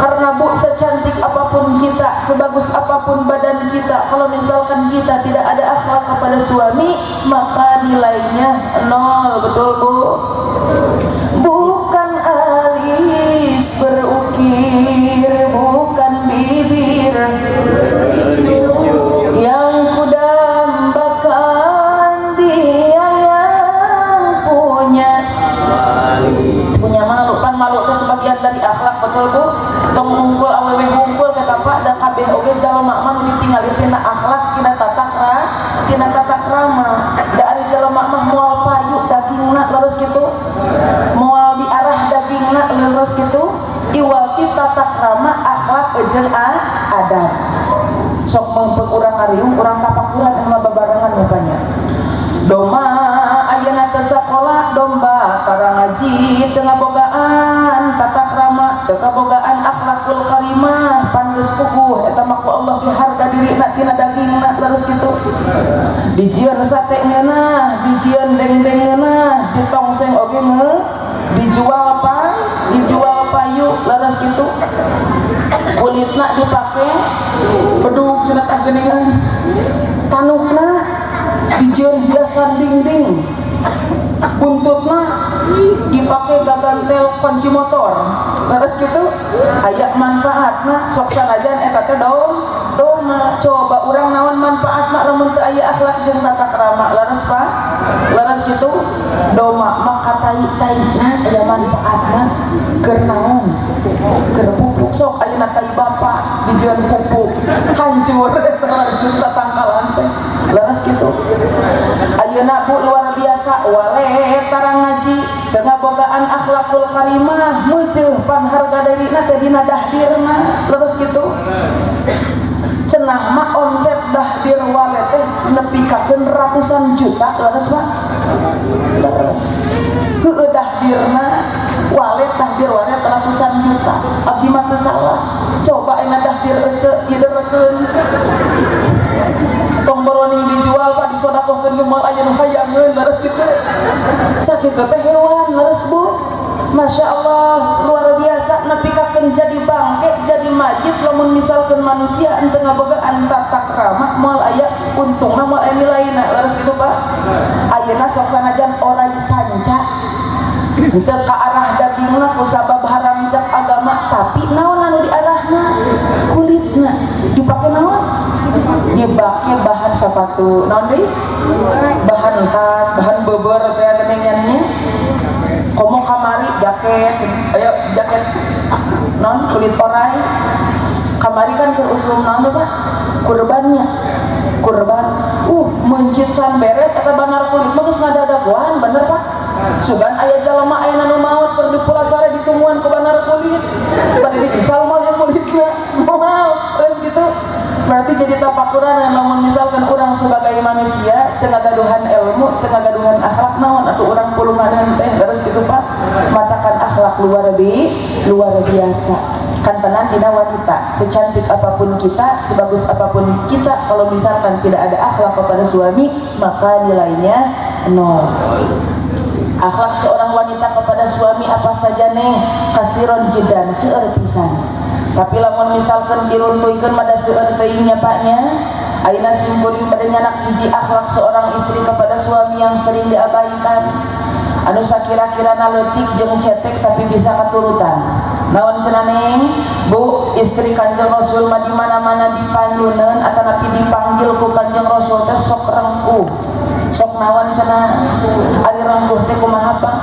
Karena, Bu, secantik apapun kita, sebagus apapun badan kita, kalau misalkan kita tidak ada akhlak kepada suami, maka nilainya nol. Betul, Bu? Bukan alis berukir, bukan bibir yang kudambakan, dia yang punya punya malu. Pan malu itu sebagian dari akhlak, betul, Bu? Tong hungkul awewe hungkul kata Pak da kabeh oge jalma mah nu ditinggali tina akhlak, tina tata krama. Da ari jalma mah moal payu dagingna, leres gitu? Moal diarah dagingna, leres gitu? Iwal ti tata krama, akhlak jeung adab. Sok mengpek urang ngariung, urang tapakuran mah babarengan ya banyak. Domba ayeuna teu sakola, domba tara ngaji, teu ngabogaan tata krama, teu kabogaan akhlakul karimah, pan geus puguh eta mah ku Allah di harga dirina tina dagingna, leres kitu? Dijieun sate ngeunah, dijieun dengdeng ngeunah, ditongseng oge nge dijual apa, dijual payu, leres kitu? Kulitna dipake bedug cenah tah geuningan, tanukna dijieun hiasan dinding, buntutna dipake gagantel kunci motor, leres gitu? Aya manfaatna. Sok sanajan eta teh dong doma, coba urang naon manfaatna lamun teu aya akhlak jeung tata krama, leres, Pak? Leres gitu? Doma mah katai-taina aya manfaatna. Keur naon? Keur pupuk. Sok ayeuna tai bapak dijieun pupuk, hancur eta lanjut tatangkalan teh, leres gitu? Ayeuna, Bu, luar biasa, wale tara ngaji, teu ngabogaan akhlakul karimah, meuceuh pan harga dirina teh dina dahdirna, leres gitu? Cenah mah omset dahdir wale teh nepikakeun ratusan juta, leres, Pak? Leres? Heueuh, dahdirna wale, dahdir wale ratusan juta. Abdi mah teu salah. Coba ayeuna dahdir ece iderkeun, tong boroning dijual, Pak, disodakohkeun ge moal aya nu hayangeun, leres kitu? Sakitu teh hewan, leres, Bu? Masya Allah, luar biasa nepikakeun jadi bangke, jadi majid. Lamun misalkan manusia henteu ngabogaan tata krama, moal aya untungna, moal aya nilaina, leres gitu, Pak? Ayeuna sok sanajan orai sanca henteu ka arah dagingna ku sabab haram cak agama, tapi naon anu diarahna? Kulitna dipake naon? Dipake bahan sepatu, naon deui, bahan tas, bahan beber teh geuningannya. Komo kamari jaket, ayo jaket non kulit orai. Kamari kan keur usum naon tuh, Pak, kurbannya, kurban. Mencit can beres eta banar kulit mah geus ngadadaguan, bener, Pak? Sugan aya jalma aya nu maot keur di Pulasare ditumuan ku banar kulit, bade diical mah kulitna moal, terus gitu. Berarti jadi tapakuran lamun misalkan urang sebagai manusia teu ngagaduhan ilmu, teu ngagaduhan akhlak, naon atuh urang pulunganan teh, terus gitu, Pak? Matakan akhlak luar biasa. Kantenan dina wanita, secantik apapun kita, sebagus apapun kita, kalau misalkan tidak ada akhlak kepada suami, maka nilainya nol. Akhlak seorang wanita kepada suami apa saja, neng? Katsiron jiddan, seueur pisan. Tapi lamun misalkan diruntuhkeun mada seueur teuing nya, Pak, nya. Ayeuna simkuring pada nyandak hiji akhlak seorang istri kepada suami yang sering diabaikan, anu sakira-kira leutik jeung cetek tapi bisa katurutan. Naon cenah, neng? Bu, istri Kanjeng Rasul mah di mana-mana dipanyuneun atanapi dipanggil ku Kanjeng Rasul teh sok rengkuh. Sok naon cenah? Ari rengkuh teh kumaha, Pak?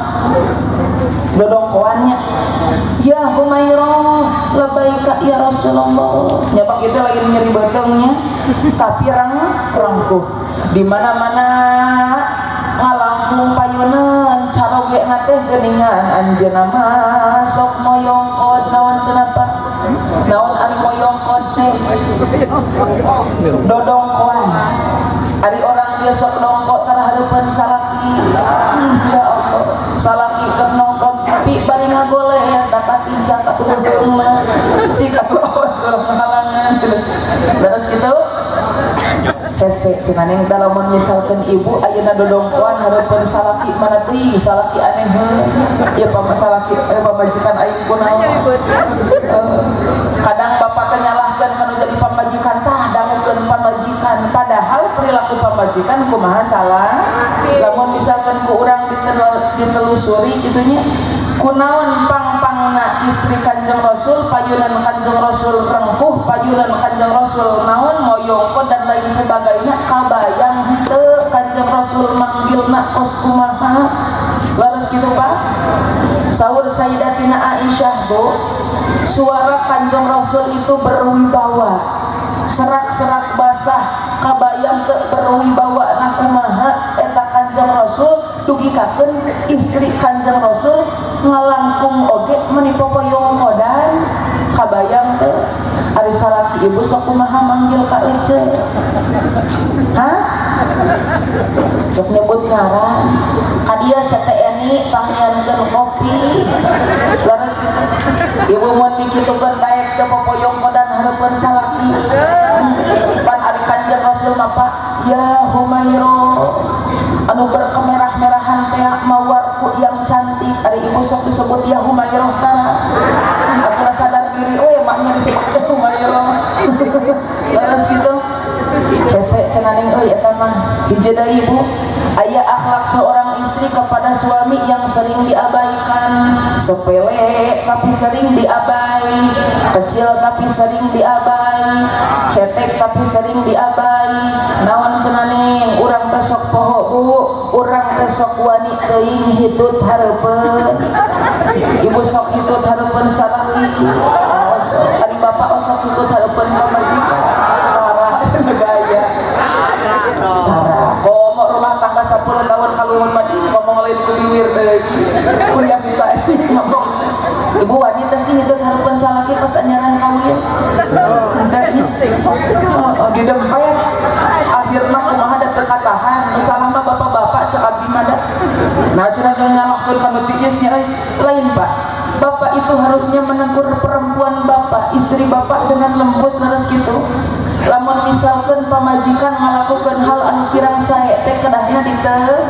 Dodongkoannya. Ya Humairah, labbaika ya Rasulullah. Nya Pak, kita lagi nyeri beuteungnya tapi rengkuh. Di mana-mana ngalangkung payuneun, carogena teh geuningan anjeunna mah sok moyongkod. Naon cenah, Pak? Naon ari moyongkod teh? Dodongkoan. Ari orang dia sok dongkok tara hareupeun salaki? Ya Allah, salaki keur nonton tapi bari ngagoler da katincak atuh beuteungna. Cik atuh, awas ulah halangan gitu. Terus gitu hese cenah, neng. Lamun misalkan ibu ayeuna dodongkoan hareupeun salaki, mana teuing salaki aneh ya, salaki pamajikan aing kunaon. Kadang bapak teh nyalahkeun kanu jadi pamajikan, tah dangukeun pamajikan, padahal perilaku pamajikan kumaha salah. Lamun misalkan ku urang ditelusuri gitunya, kunaon pang-pangna istri Kanjeng Rasul, payunan Kanjeng Rasul rengkuh, payunan Kanjeng Rasul naon, moyongko dan lain sebagainya? Kabayang henteu Kanjeng Rasul manggilna kos kumaha? Laras gitu, Pak? Saur Sayyidatina Aisyah, Bu, suara Kanjeng Rasul itu berwibawa, serak-serak basah. Kabayang teu berwibawa na kumaha eta Kanjeng Rasul dugikakeun istri Kanjeng Rasul ngalangkung oge meuni popoyongkodan? Kabayang teu? Ari salaki ibu sok kumaha manggil ka ece? Hah? Sok nyebut ngaran ka dieu, CTNI pangnyieunkeun kopi. Leres gitu? Ibu mun dikitukeun daek teu popoyongkodan hareupeun salaki? Pan ari Kanjeng Rasul mah, Pak, ya Humairo anu berkemerah-merahan teh, mawarku yang cantik. Ari ibu sok disebut ya Humairo tara? Atuh sadar diri, oh ya maknya disebut ya Humairo. Leres gitu? Hese cenah, neng euy, eta mah. Hiji deui, ibu, aya akhlak seorang istri kepada suami yang sering diabaikan. Sepele tapi sering diabai, kecil tapi sering diabai, cetek tapi sering diabai. Naon cenah, neng? Urang teh sok poho, Bu, urang teh sok wani teuing hitut hareupeun. Ibu sok hitut hareupeun salaki? Ari bapak osok hitut hareupeun pamajikan? Tara gaya, tara. Komo rumah tangga 10 tahun kaluhur mah ngomong lain ku liwir deui kuliah kita ngomong. Ibu wanita sih hitut hareupeun salaki pas anyaran kawin? Henteu nya. Oh, di dempet akhirna kumaha da teu katahan. Nu salah mah bapak-bapak, cek abdi mah da. Nah, cenah jangan nyalahkeun kanu tiis nya euy. Lain, Pak. Bapak itu harusnya menegur perempuan bapak, istri bapak dengan lembut. Leres gitu? Lamun misalkan pamajikan ngalakukan hal anu kirang sae teh kedahna ditegur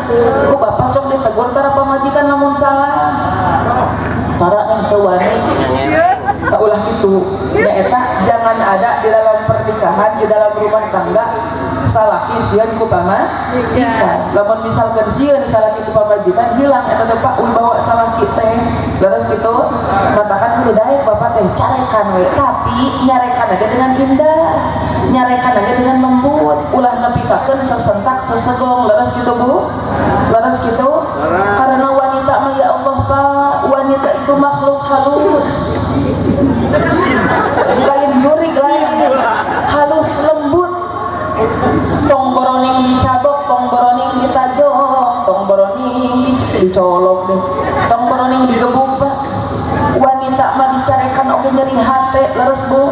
ku bapak. Sok ditegur tara pamajikan lamun salah? Tara, neng, teu wani. Tak ulah gitu nya eta. Jangan ada di dalam pernikahan, di dalam rumah tangga, salaki sieun ku pamajikan. Lamun misalkan sieun salaki ku pamajikan, hilang eta teh, Pak, wibawa salaki teh. Leres gitu? Matakan kudu daek bapak teh carekan we, tapi nyarekan aja dengan indah, nyarekan aja dengan lembut, ulah nepikakeun sesentak sesegong. Leres gitu, Bu? Leres gitu? Karena wanita mah, ya Allah, Pak, wanita itu makhluk halus, lain jurig, lain, halus, lembut. Tong boroning dicabok, tong boroning ditajong, tong boroning dicolok deh, tong boroning digebuk, Pak. Wanita mah dicarekan oge nyeri hate. Leres, Bu?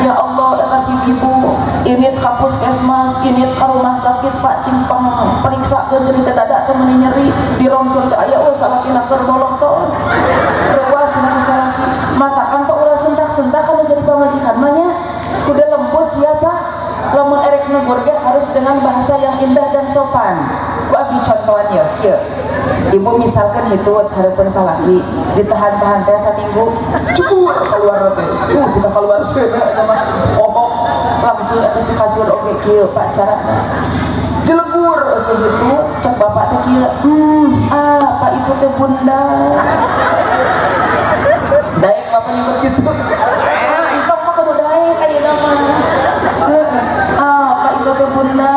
Ya Allah, eta. ka si ibu, ini ka puskesmas, ini ka rumah sakit, Pak, cing periksa ke cerita dada teh meuni nyeri, di rongsen teh aya we salakina keur bolonton. Reuas cenah salaki. Matakan Pak ulah sentak-sentak kalau jadi pamajikan mah nya. Kudu lembut siapa? Lamun erek negur ge harus dengan bahasa yang indah dan sopan. Ku abdi contohan ya, kieu. Ibu misalkan hitut hareupeun salaki, ditahan-tahan teh saminggu, cukur keluar teh. Kita keluar seuneu eta mah. Oh, langsung eta si kasur oge kieu Pak carana. Jelegur aja gitu, cek bapak teh kieu. Apa itu teh bunda? Daek bapak nyebut gitu. Ah, entong mah kudu daek ayeuna mah. Ah, apa itu teh bunda?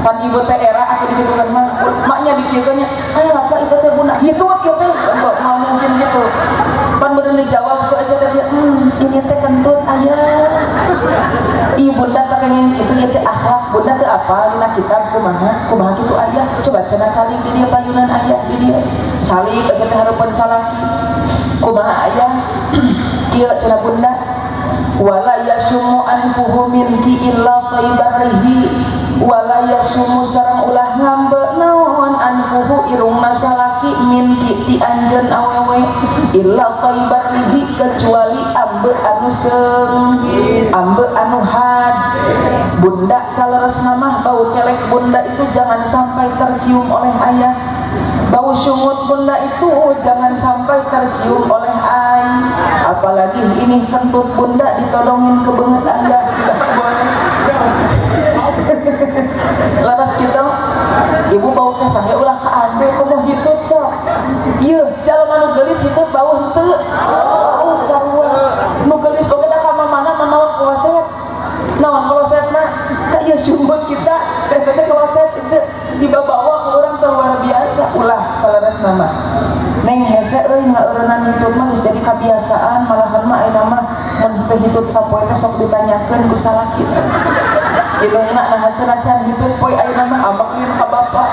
Pan ibu teh era aku digitukan mah, maknya dikieukeun nya. Ah, apa itu teh bunda? Hitut kieu teh, enggak mau mungkin gitu. Pan bener dijawab ku aja teh, ini teh kentut ayah. Ih bunda tak pengen itu ya teh akhlak bunda teh apa dina kitab kumaha kumaha kitu ayah coba cenah calik di dia payunan ayah di dia calik aja teh hareupeun salaki kumaha ayah kieu cenah bunda wala yasumu anfuhu minki illa thayyibarihi wala yasumu sareng ulah ngambe naon anfuhu irungna salaki minki ti anjeun awewe illa thayyibarihi kecuali ambe anu seung ambe anu had bunda saleresna mah bau kelek bunda itu jangan sampai tercium oleh ayah, bau sungut bunda itu jangan sampai tercium oleh ay, apalagi ini kentut bunda ditodongin ke beungeut ayah, tidak boleh. Laras kita ibu bau teh sampai ulah kaambe komo hitut sok ieu jalma nu geulis hitut bau henteu bau sarua nu geulis oge da ka mamana mamawa kloset naon klosetna ka ieu sumber kita eta teh kloset ieu dibabawa ku urang teh luar biasa ulah salaras nama neng hese euy ngaeureunnan hitut mah geus jadi kabiasaan malahan mah ayeuna mah mun teu hitut sapoe teh sok ditanyakeun ku salaki indungna naha cenah can hitut poe ayeuna mah ambek lieur ka bapa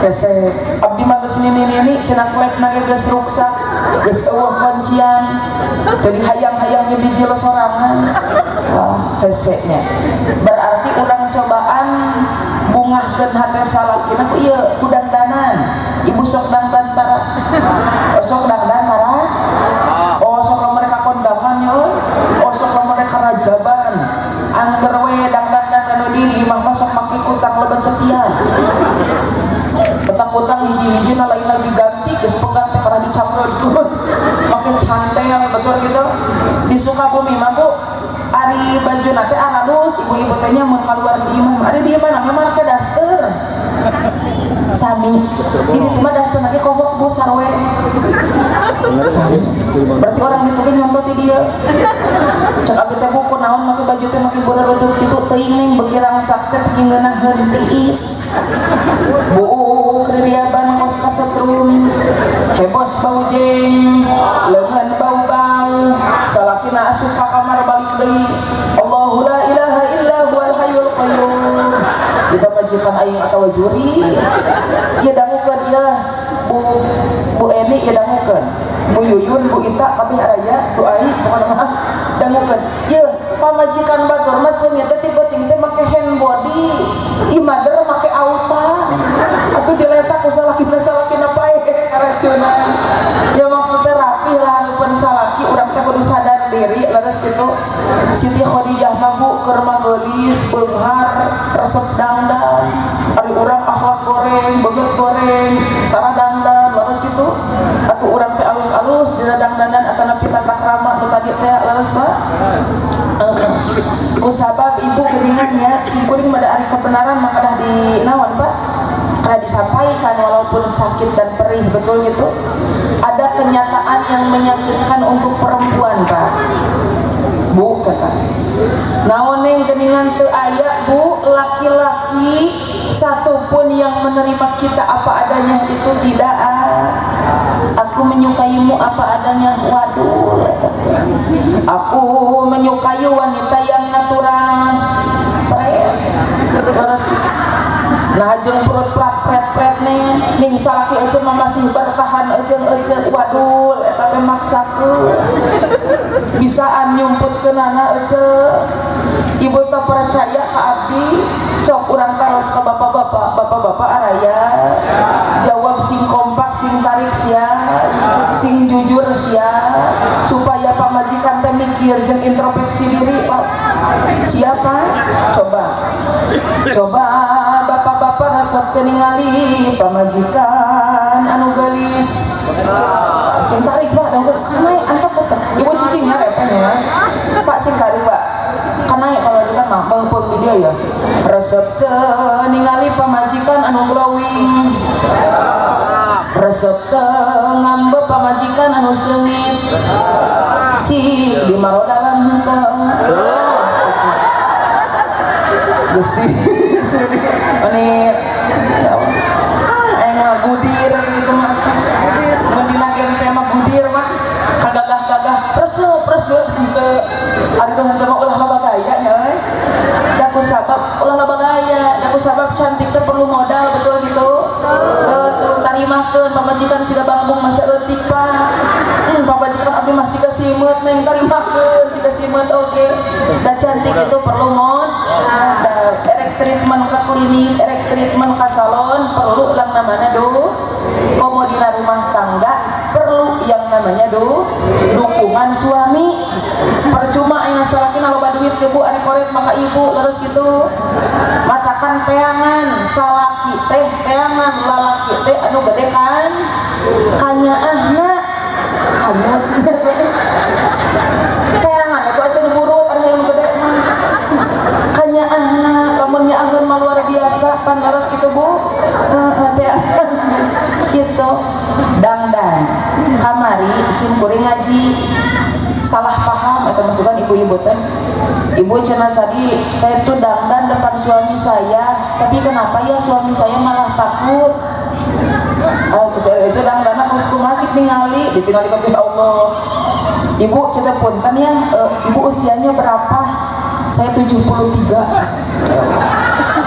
hese abdi mah geus nini-nini cenah klepna ge geus ruksak geus eueuh kuncian jadi hayang-hayang ge bijil sorangan wah hese nya berarti urang cobaan bungahkeun hate salakina ku ieu ku dandanan ibu sok dangdan tara oh, sok dangdan tara oh sok mereka kondangan ya oh sok mereka rajaban angger we dangdan anu diri imah mah sok make kutang lebet cepian kutang-kutang hiji-hiji na lain lagi ganti geus pegang teh karena dicamrut make cantel betul gitu di Sukabumi mah Bu ari baju nate alus ibu-ibu teh nya mun kaluar di imah ari di imah mah make daster sami di ditu mah daster lagi kohok Bu sarwe berarti orang itu kan nyontoh ti dia cek abdi teh buku naon make baju teh make bola rutut kitu teuing neng beuki rangsak teh beuki ngeunaheun tiis buuk ririaban kos kasetrum hebos bau jeng leungeun bau-bau salakina asup ka kamar balik deui Allahu la ilaha illa huwal hayyul qayyum di pamajikan aing atawa juri ieu dangukeun ieu Bu Bu Eni ieu dangukeun Bu Yuyun Bu Ita kabeh araya Bu Ai pokona mah dangukeun ieu pamajikan batur mah seungit teh ti peuting teh make hand body imader make auta atuh diletak ku salakina salakina pae karacunan ya maksudnya rapi lah hareupeun salaki urang teh kudu sadar diri leres kitu Siti Khadijah mah Bu keur geulis beunghar resep dangdan ari urang akhlak goreng beungeut goreng tara dangdan leres kitu atuh urang teh alus-alus dina dangdanan atanapi tata krama nu tadi teh leres Pak. Ku sabab ibu geuningan nya simkuring pada ari kebenaran maka dah di naon Pak karena disampaikan walaupun sakit dan perih betul gitu. Ada kenyataan yang menyakitkan untuk perempuan Pak Bu kata naon neng geningan teu aya Bu laki-laki satupun yang menerima kita apa adanya itu tidak aku menyukaimu apa adanya waduh aku menyukai wanita yang natural pret terus nah jeung perut prat pret pret nih Ning salaki ece mah masih bertahan ece wadul eta teh maksakeun. Bisaan nyumputkeunana ece. Ibu teu percaya ka abdi, sok urang taros ka bapak-bapak, bapak-bapak araya. Jawab sing kompak, sing tarik sia, sing jujur sia, supaya pamajikan teh mikir jeung introspeksi diri, Pak. Siapa? Coba. Coba bapak-bapak resep ningali pamajikan anu geulis. Sing tarik, Pak, naik angkat, Pak. Ibu cicingnya repenya. Pak, sing tarik, Pak. Kan naik pamajikan mah meungpeung di dia ya. Resep teu ningali pamajikan anu glowing. Resep teu ngambek pamajikan anu seungit. Cik di marodalan henteu. Gusti menit ah aing mah gudir gitu mah. Mun dina game teh mah gudir mah kagagah-gagah resep resep henteu. Ari nu henteu mah ulah loba gaya nya euy. Da ku sabab ulah loba gaya, da ku sabab cantik teh perlu modal, betul gitu. Betul, tarimakeun pamajikan siga bangbung masa eutik, Pak. Pamajikan abdi mah siga simeut, neng, tarimakeun siga simeut oge. Da cantik itu perlu modal. Erek treatment ke klinik, erek treatment ke salon perlu yang namanya do. Komo dina rumah tangga perlu yang namanya do dukungan suami. Percuma aing salaki loba duit ke bu, ari koret maka ibu terus gitu. Matakan teangan salaki teh, teangan lalaki teh anu gede kan kanyaahna kanya teangan itu aja nu buruk, ari yang gede mah kanyaahna. Lamun nyaaheun mah luar biasa pan, leres gitu, Bu. Heeh, teangan gitu. Dangdan kamari sim kuring ngaji salah paham atau masukan ibu-ibu teh. Ibu cenah tadi, saya tuh dangdan depan suami saya, tapi kenapa ya suami saya malah takut? Ah, coba aja dangdan harus kumaha, cik ningali ditinggali ke Allah. Ibu cenah, punten ya, ibu usianya berapa? Saya 73.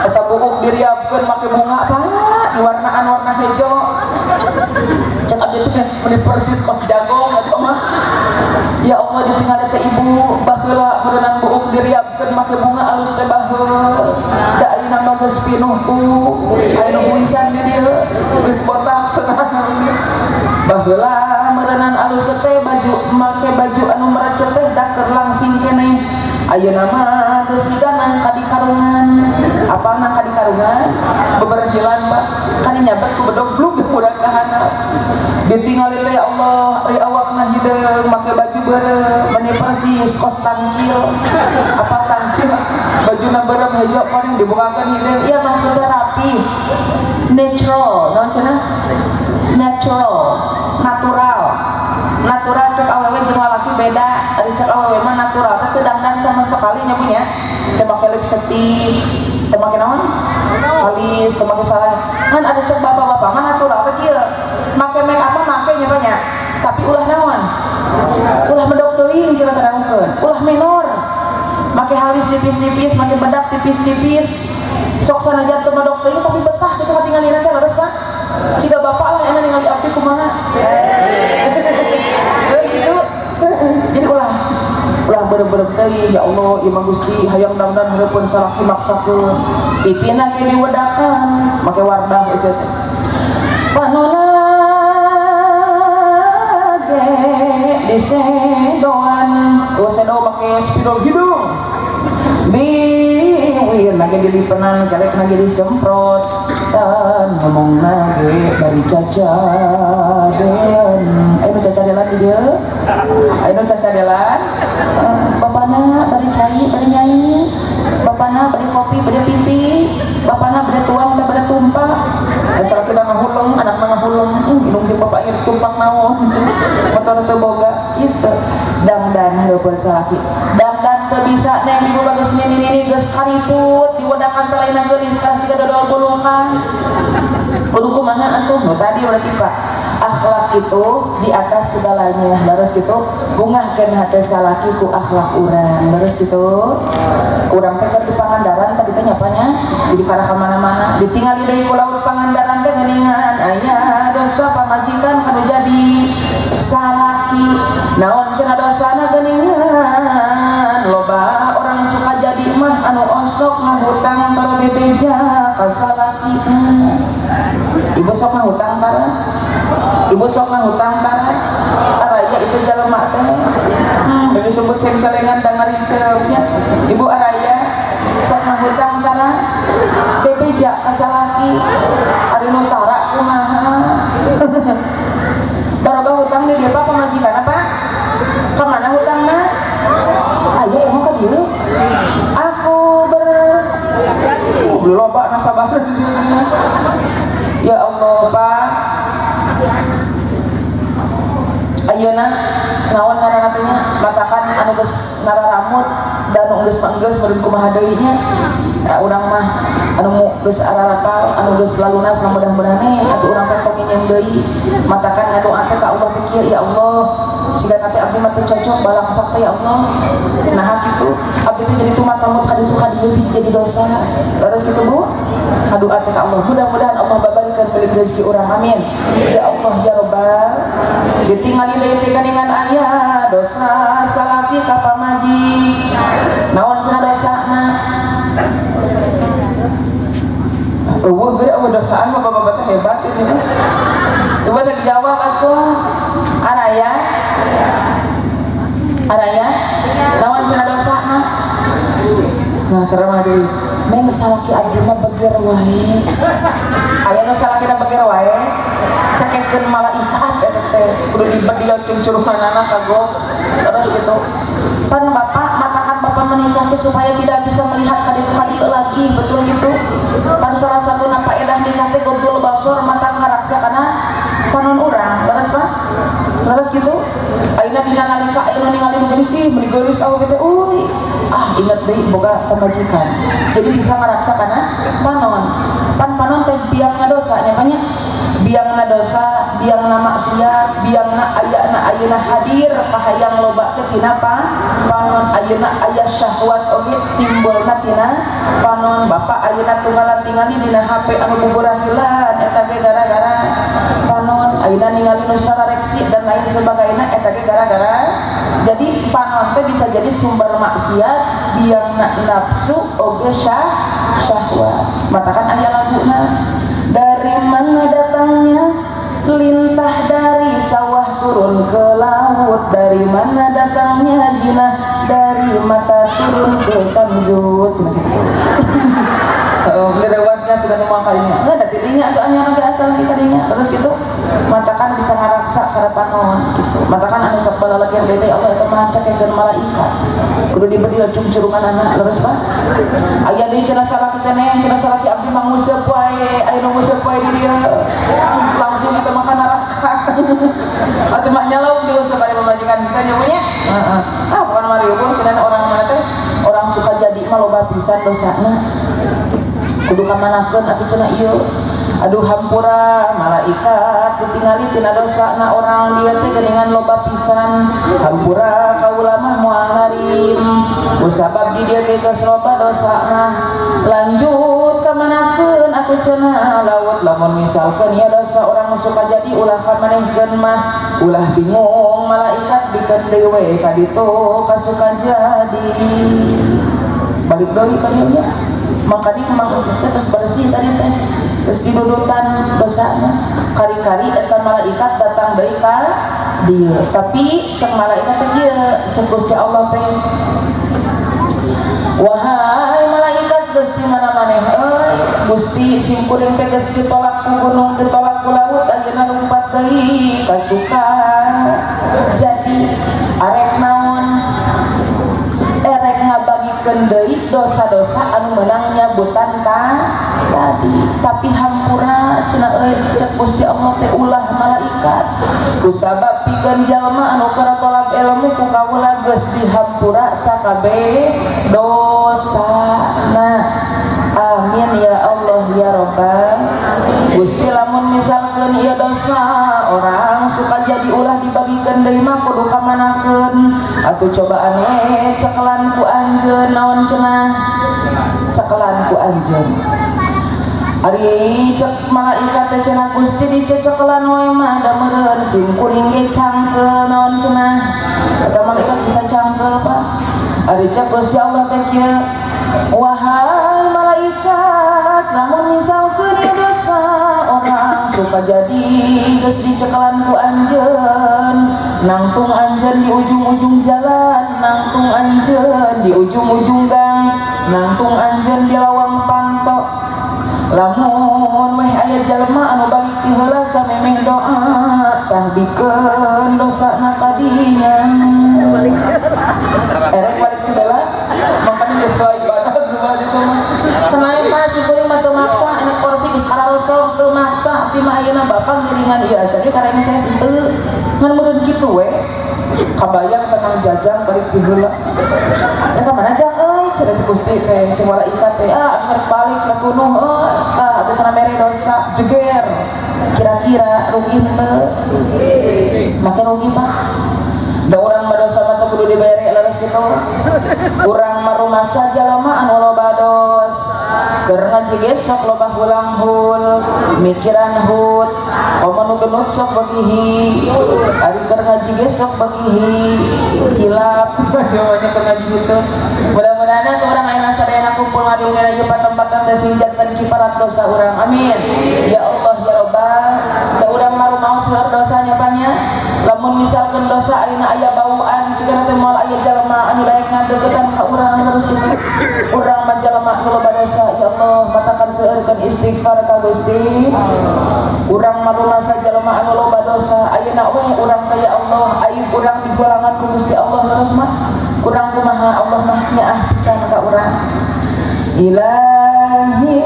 Eta buuk diriapkeun make bunga, Pak, diwarnaan warna hijau. Cek abdi teh meni persis kos jagong atuh mah. Ya Allah, ditinggal teh ibu baheula meureunan buuk diriapkeun make bunga alus teh baheula. Da ayeuna mah geus pinuh ku aya nu huisan di dieu geus botak tengah. Baheula meureunan alus teh baju, make baju anu merecet teh da keur langsing keneh. Ayeuna mah geus sigana kadi karungan. Apalna kadi karungan? Beberjilan, Pak. Kadi nyabet ku bedog blug murag ka handap. Ditinggali teh ya Allah, ari awakna hideung make baju beureum meni persis kos tangkil. Apa tangkil? Bajuna beureum hejo koneng dibukakeun hideung. Iya, maksudnya rapi, natural, naon cenah, natural, natural. Natural cek awewe jeung lalaki beda. Ari cek awewe mah natural teh teu dangdan sama sekali nya punya, teu make lipstick, teu make naon halis, teu make salah. Kan ada cek bapak-bapak mah natural teh kieu, make make apa make nya banyak, tapi ulah naon, ulah medok teuing cenah kadangkeun, ulah menor, make halis tipis-tipis, make bedak tipis-tipis. Sok sanajan teu medok teuing tapi betah gitu katingalina teh, leres, Pak. Jika bapak lah enak ningali abdi kumaha gitu. Jadi ulah ulah beureum-beureum teuing. Ya Allah, ieu mah Gusti hayang dangdan hareupeun salaki maksakeun. Pipina ge diwedakan make wardah ece teh. Panona ge disedoan, tuh sedo make spidol hidung, biwir nage dilipenan, kelek nage disemprot, dan ngomong nage dari cacadelan. Ayo cacadelan di dia, ayo cacadelan. Bapana bari cai bari nyai, bapana bari kopi bari pipi, bapana bari tuang teh bari tumpak. Asal kita ngahuleng, anak ngahuleng, indung jeung bapak ieu tumpak naon, motor teu boga gitu. Dangdan hareupeun salaki, dangdan teu bisa, neng. Ibu bagus ini geus kariput diwedakan teh lain geulis kalah siga dodol bulukan. Kudu kumaha atuh? Nu tadi berarti, Pak, akhlak itu di atas segalanya, leres gitu. Bungahkeun hate salaki ku akhlak urang, leres gitu. Urang teh keur di Pangandaran tadi teh nyapanya jadi karah ka mana-mana ditinggali deui ku laut Pangandaran teh geuningan aya dosa pamajikan kanu jadi salaki. Naon cenah dosana geuningan loba orang suka jadi mah anu osok ngahutang para bebeja ka salaki. Ibu sok ngahutang tara? Ibu sok ngahutang tara? Araya itu jalma teh. Disebut ceng-celengan dan ngariceupnya. Ibu araya sok ngahutang tara? Bebeja ka salaki. Ari nu tara kumaha? Baroga hutang di dia pak pamajikan apa? Kemana hutangna? Aya emang ka dieu? Aku ber loba nasabah. Ya Allah Pak. Ayeuna naon ngaranna teh nya matakan anu geus nararamut dan anu geus mah geus meureun kumaha deui nya. Nah, urang mah anu geus ararapal anu geus lalunas mudah-mudahan atuh urang teh tong nginjem deui. Matakan ngadoa teh ka Allah teh kieu, ya Allah siga teh abdi mah teu cocok balangsak teh ya Allah. Nah kitu abdi teh jadi tumatamut ka ditu ka dieu bisa jadi dosa. Terus kitu Bu, ngadoa teh ka Allah mudah-mudahan Allah babarikeun milik rezeki urang, amin ya Allah ya Rabbal. Ditingali deui teh geuningan aya dosa salaki ka pamajikan. Naon cenah dosana? Eueuh geura eueuh dosaan mah bapak-bapak teh hebat ini. Coba teh dijawab atuh. Araya? Araya? Naon cenah dosana? Nah, terima deui. Neng salaki abdi mah beger wae. Aya nu salakina beger wae? Cekehkeun malaikat eta teh kudu dibedil cuncurmanana kagok. Terus gitu. Pan bapak matakan bapak menikah teh supaya tidak bisa melihat kaditu kadieu lagi, betul gitu? Pan salah satu faedah nikah teh ghadhul basor mata ngaraksa kana panon urang, leres Pak? Leres gitu? Ayeuna dina nalika ayeuna ningali nu geulis ih meuni geulis awak teh euy. Ah inget deui boga pamajikan. Jadi bisa ngaraksa kana panon. Pan panon teh biangna dosa nya banyak. Biangna dosa, biangna maksiat, biangna ayana ayeuna hadir kahayang loba teh tina panon ayeuna aya syahwat oge timbulna tina panon. Bapak ayeuna tunggalan tingali dina HP anu buburahilan eta ge gara-gara panon. Ayeuna ningali nu sarareksi dan lain sebagainya eta ge gara-gara. Jadi panon teh bisa jadi sumber maksiat, biangna nafsu oge syahwat. Matakan aya laguna dari mana datangnya lintah dari sawah turun ke laut, dari mana datangnya zina dari mata turun ke kanzut. Cenah kitu. Oh, direwasnya sudah nemu kalinya. Enggak ada tidinya atuh anyar oge asal di kadinya. Terus gitu. Matakan bisa ngaraksa kana panon gitu. Matakan anu sok balalakian deui teh Allah eta mah cakekeun malaikat. Kudu dibedil cungcurunganana leres Pak. Aya deui cenah salaki teh neng, cenah salaki abdi mah nguseup wae, aya nu nguseup wae di dieu. Langsung eta mah ka neraka. Atuh mah nyalauk diuseup aya pamajikan kita nya nya. Heeh. Ah bukan mah riweuh cenah orang mana teh orang suka jadi mah loba pisan dosana. Kudu kamanakeun atuh cenah ieu. Aduh hampura malaikat ditingali tina dosana orang dia teh geuningan loba pisan. Hampura kaula mah moal narim. Kusabab di dia ge geus loba dosana. Lanjut kamanakeun atuh cenah laut lamun misalkeun ieu dosa orang suka jadi ulah kamanehkeun mah ulah bingung malaikat bikeun deui we ka ditu ka suka jadi. Balik deui ka dieu nya. Makanya mang entis teh terus bersih tadi teh terus didudutan dosana kari-kari eta malaikat datang deui ka dieu. Tapi cek malaikat teh kieu, cek Gusti Allah teh, wahai malaikat Gusti mana maneh euy Gusti simkuring teh geus ditolak ku gunung ditolak ku laut ayeuna lumpat deui ka suka jadi arek naon erek ngabagikeun deui dosa-dosa anu meunang nyabutan tadi. Tapi hampura cenah euy cek Gusti Allah teh ulah malaikat kusabab pikeun jalma anu keur tolak ilmu ku kaula geus dihampura sakabeh dosana. Amin ya Allah ya Rabbal. Gusti lamun misalkeun ieu dosa orang suka jadi ulah dibagikeun deui mah kudu kamanakeun atuh Atuh cobaan we cekelan ku anjeun naon cenah cekelan ku anjeun. Ari cek malaikat teh cenah Gusti dicecekelan we mah da meureun sim kuring ge cangkeul naon cenah. Eta malaikat bisa cangkeul Pak. Ari cek Gusti Allah teh kieu, wahai malaikat lamun misalkeun ieu dosa orang suka jadi geus dicekelan ku anjeun, nangtung anjeun di ujung-ujung jalan, nangtung anjeun di ujung-ujung gang, nangtung anjeun di lawang panto. Lamun weh aya jalma anu balik ti heula samemeh doa tah bikeun dosana kadinya. Erek balik ti heula makanya geus kalah ibadah kumaha ditu mah. Kenapa Pak si kuring mah teu maksa enek kursi geus kararosok teu maksa abdi mah ayeuna bapak ngiringan ieu aja ge karena saya henteu ngan meureun kitu we. Kabayang tenang jajang balik ti heula. Ya ka mana jang euy cenah ti Gusti teh cek malaikat teh ah abdi rek balik cenah kunuh euy ah atuh cenah mere dosa jeger. Kira-kira rugi henteu? Make rugi Pak. Da urang mah dosa mah teu kudu dibere leres kitu. Urang mah rumasa jalma anu loba dos. Keur ngaji ge sok loba hulang-hul, mikiran hut, komo nu genut sok bagihi. Ari keur ngaji ge sok bagihi, hilap jawabannya keur ngaji gitu. Mudah-mudahan atuh urang ayeuna sadayana kumpul ngadiung ieu patempatan teh sing janten kiparat dosa urang. Amin. Ya Allah ya Rabbal. Da urang mah rumaos seueur dosanya panya. Lamun misalkeun dosa ayeuna aya bauan cigana teh moal aya jalma anu daek ngadeukeutan ka urang terus kitu. Urang mah jalma nu loba dosa ya Allah matakan seueurkeun istighfar ka Gusti. Urang mah rumasa jalma anu loba dosa ayeuna we urang teh ya Allah aib urang digolangan ku Gusti Allah terus mah kurang kumaha Allah mah nyaah pisan ka urang. Ilahi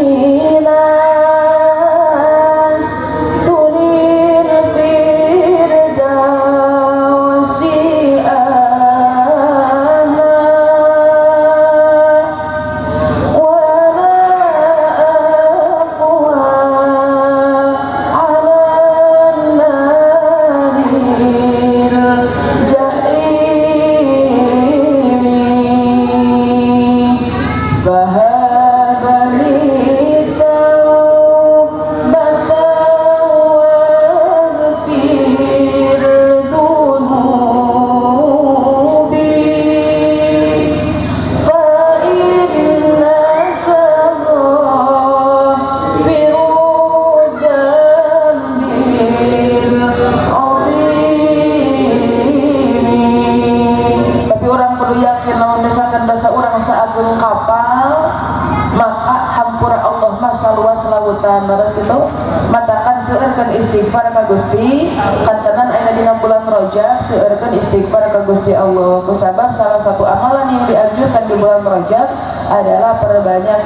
istighfar ka Gusti kantenan ayeuna dina bulan Rajab seueurkeun istighfar ka Gusti Allah. Kusabab salah satu amalan yang dianjurkan di bulan Rajab adalah perbanyak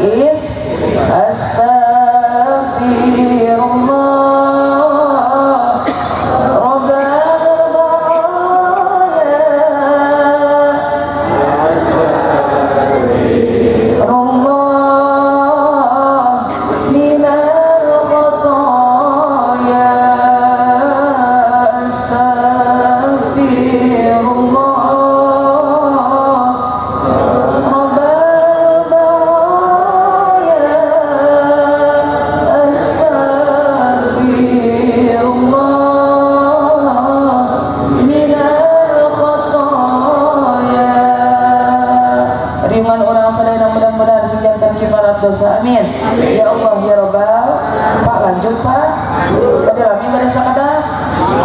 astagfirullah rabbal dosa. Amin. Ya Allah ya Rabbal. Pak lanjut Pak. Tadi lami bade sakada.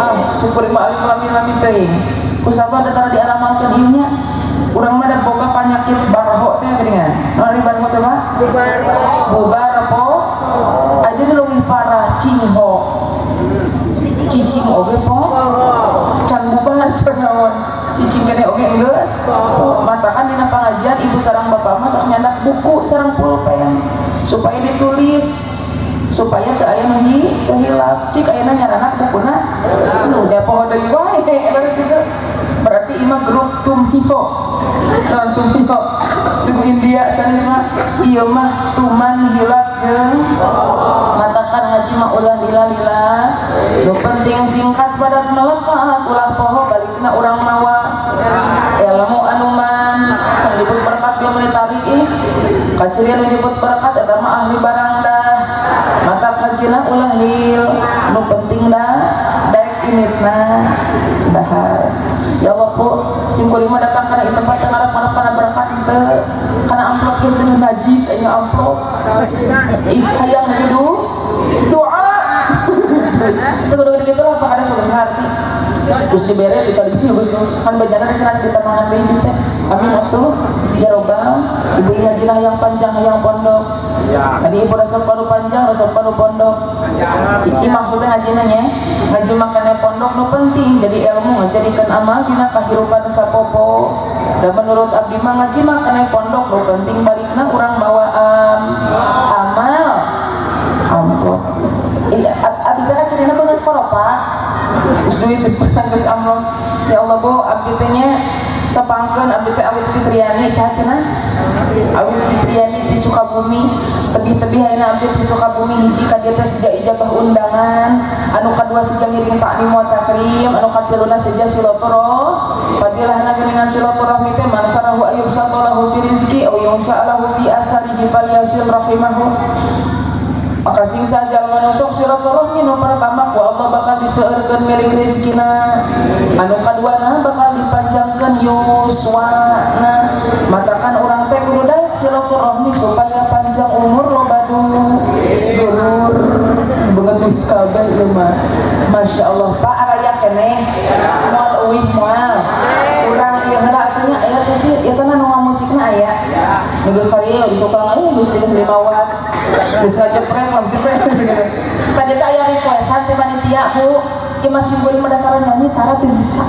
Ah, syukur mah alim lami-lami teuing. Kusabab da tara diaramalkeun ieu nya. Urang mah da boga panyakit barho teh geuningan. Naon ari barho teh Pak? Bubar. Bubar po. Aja leuwih parah cingho. Cicing oge po. Can bubar can naon. Cicing kene oge geus. Matakan dina pangajian ibu sareng bapak mah sok nyandak buku sareng pulpen supaya ditulis supaya teu aya nu hilap. Cik ayeuna nyaranak bukuna nu da poho deui wae terus kitu. Berarti imah grup tumhiho. Naon tumhiho? Di India sanes mah ieu mah tuman hilap jeung matakan ngaji mah ulah lila-lila. Nu penting singkat padat melekat ulah poho balikna urang mawa ilmu abdi mah ditarik ih. Kacirian nu nyebut berkat eta mah ahli barang dah. Mata kajina ulah lil, nu penting dah daek initna bahas. Ya Allah Bu, sim kuring mah datang kana ieu tempat teh ngarep-ngarep kana berkat teu, kana amplop ge teu najis aya amplop. Ih hayang lagi doa. Teu kudu kitu lah Pak Kades bagus ngarti. Terus dibere kita di geus kan bejana cenah kita mangan deui teh. Amin atuh. Ya robbal, ibu ngaji hayang panjang hayang pondok. Tadi ibu resep paru panjang, resep paru pondok. Ini maksudnya ngajina nya, ngaji makannya pondok nu penting jadi ilmu ngajadikeun amal dina kahirupan sapopo. Dan menurut abdi mah ngaji makannya pondok nu penting balikna urang mawa amal. Amplop. Iya, abdi teh kan cerina banget koropak. Terus duit geus petang geus amplop. Ya Allah Bu, abdi teh nya tepangkeun abdi teh Awit Fitriani saha cenah? Awit Fitriani ti Sukabumi. Tebih-tebih ayeuna abdi ti Sukabumi hiji ka dieu teh seja ijabah undangan, anu kadua seja ngiring taklim wa takrim, anu katiluna seja silaturahmi. Fadilahna geuningan silaturahmi teh man sarahu ayyub satalahu fi rizqi aw yusa'alahu fi atharihi falyasil rahimahu. Maka sing saja manusuk silaturahmi nu pertama ku Allah bakal diseueurkeun milik rezekina, anu kaduana bakal dipanjangkeun yuswana. Matakan urang teh kudu daek silaturahmi supaya panjang umur loba dulur beungeut duit kabeh ieu mah. Masya Allah Pak araya keneh moal euih moal urang ieu heula atuh nya aya teh sih ieu teh nu ngamusikna aya nu geus kari di tukang aya geus 3 watt geus ngajepret ngajepret. Tadi teh aya requestan teh panitia Bu, ieu masih kuring mah daftaran nyanyi tara teu bisa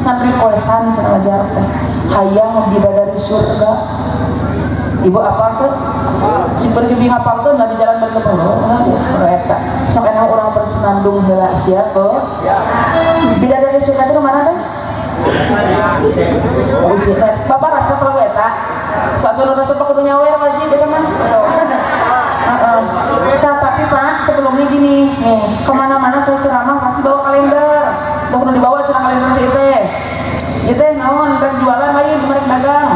kan requestan cenah ngajar teh hayang bidadari surga. Ibu apal teh? Si pergi hafalkeun di jalan berkebun. Oh, eta. Sok enak urang bersenandung heula siap, Bu? Bidadari surga teh mana teh? UJnet. Bapak rasa lagu eta? Suatu nu rasa kudu nyawer wajib eta mah. Heeh. Nah, tapi Pak, sebelumnya gini, nih, kemana-mana saya ceramah pasti bawa kalender. Udah kudu dibawa cenah kalender teh teh. Ieu teh naon rek jualan lain merek dagang.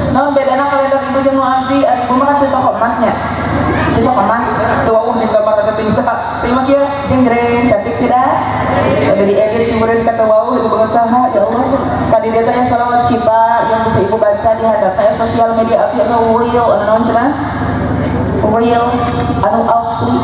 Naon bedana kalender ibu jeung nu abdi? Ari ibu mah kan di toko emasnya. Di toko emas, teu wawuh di gambar teh tingsa. Teh mah kieu jeng cantik tidak? Udah diedit si murid kata wawuh itu banget saha ya Allah. Tadi dia tanya sholawat syifa yang bisa ibu baca di hadapan sosial media abdi anu real anu naon cenah? Real anu asli.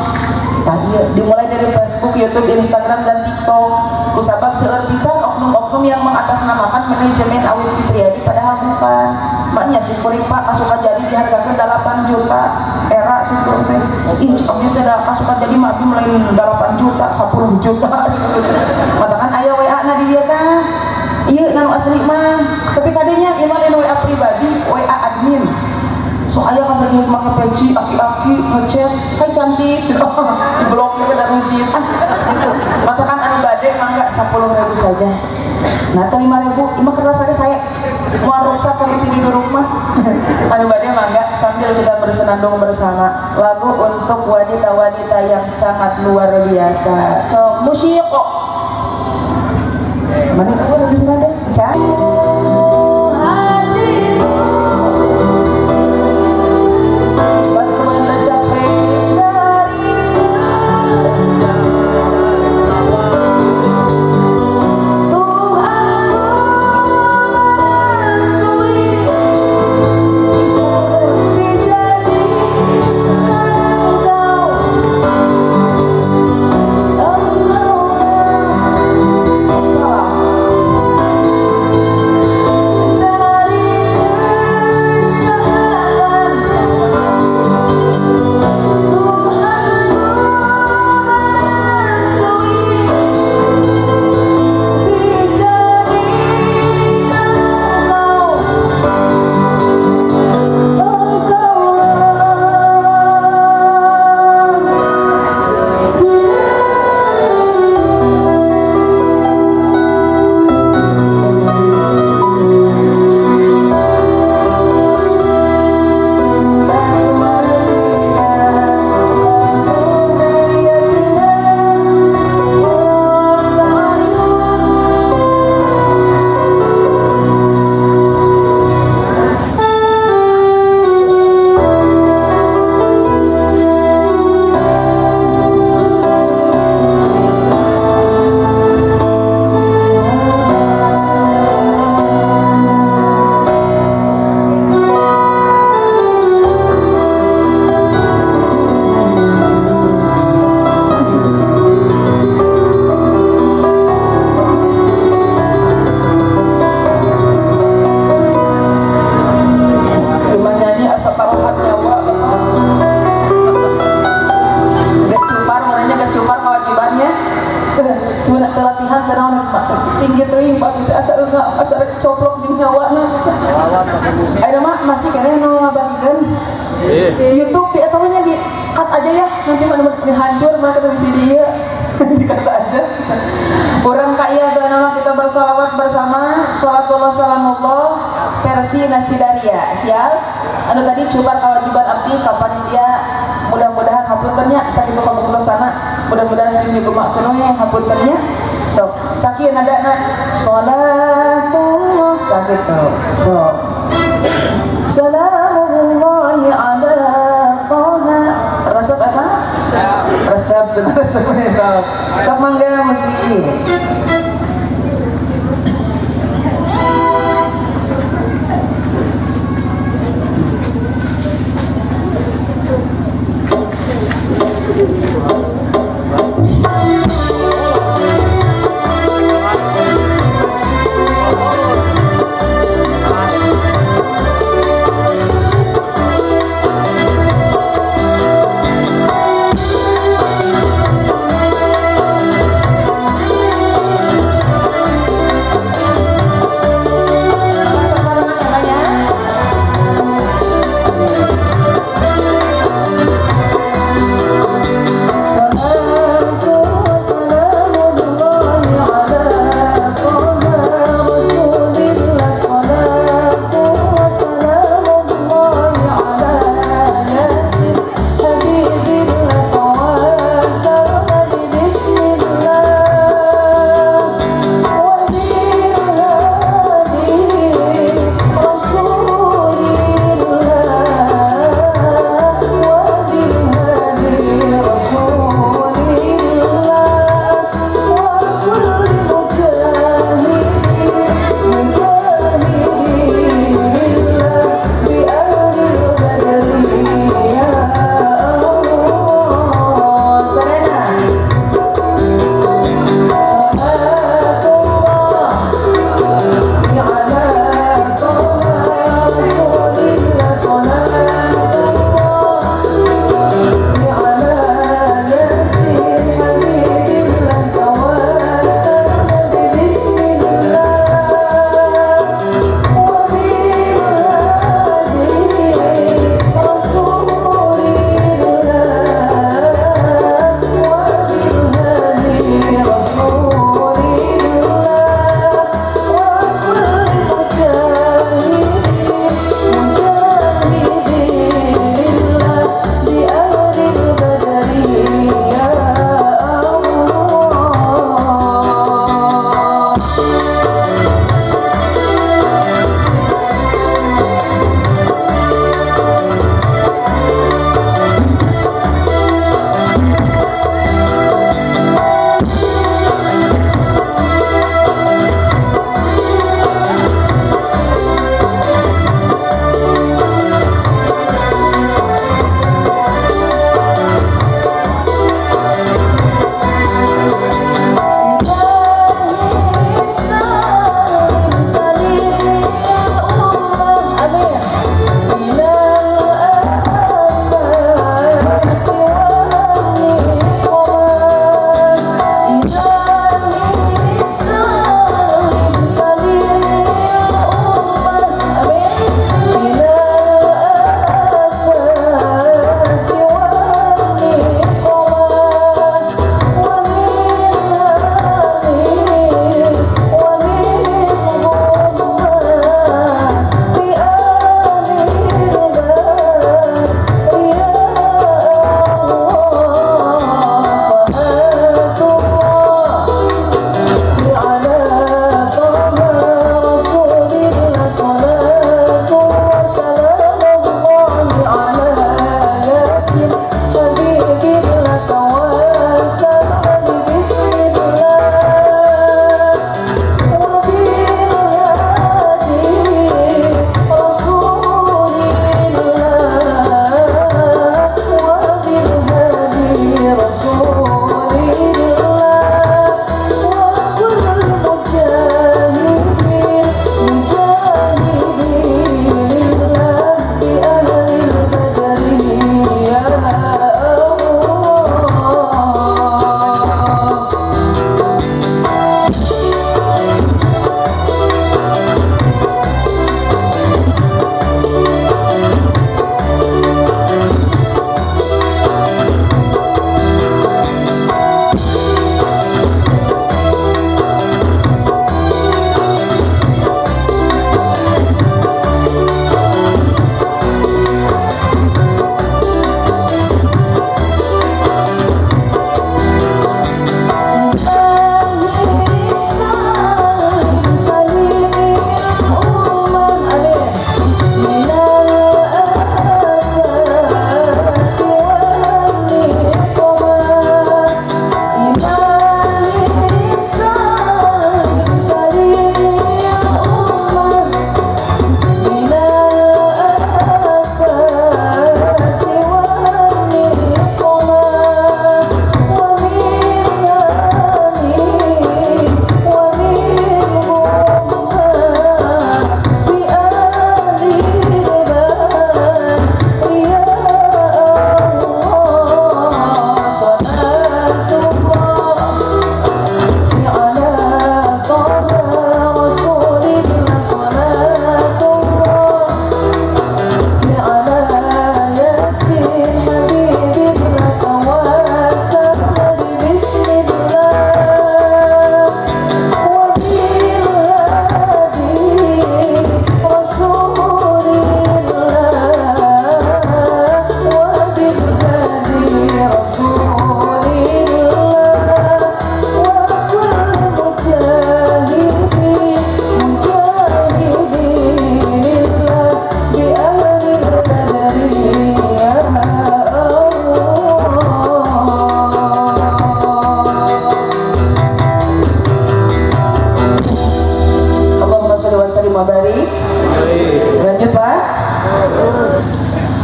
Tadi dimulai dari Facebook, YouTube, Instagram, dan TikTok. Kusabab seueur pisan oknum-oknum yang mengatasnamakan manajemen Awit Fitriadi padahal bukan. Maknya si kuring Pak kasuka jadi dihargakan 8 juta. Era si kuring teh. Ih, abdi teh da kasuka jadi mah abdi mulai 8 juta, 10 juta. Matakan aya WA na di dieu tah. Ieu nu asli mah. Tapi kadenya ieu mah lain WA pribadi, WA admin. So aya kan lagi make peci, aki-aki ngechat, "Hai cantik," diblokir dan rujit. Gitu. Matakan anu bade mangga 10.000 saja. Nah, teh 5.000, imah kerasa saya mau rusak kalau di rumah. Anu bade mangga sambil kita bersenandung bersama lagu untuk wanita-wanita yang sangat luar biasa. So, musik kok. Mana kamu bisa nada? Cak. Salam. Ayo mah masih kayaknya nu ngabagikeun YouTube di atau nya di cut aja ya, nanti mah hancur mah kita di sini ya. Di cut aja. Urang ka ieu nama kita bersolawat bersama, salatullah salamullah versi Nasidaria. Siap? Anu tadi coba kewajiban abdi ka panitia, mudah-mudahan hapuntennya sakitu kabuktosanna, mudah-mudahan sing nyugumakeun we hapuntennya. Sok sakieu nadana salatullah sakitu. Sok salamullahi ala Toha. Resep apa? Resep cenah, resep sok. Sok mangga musik.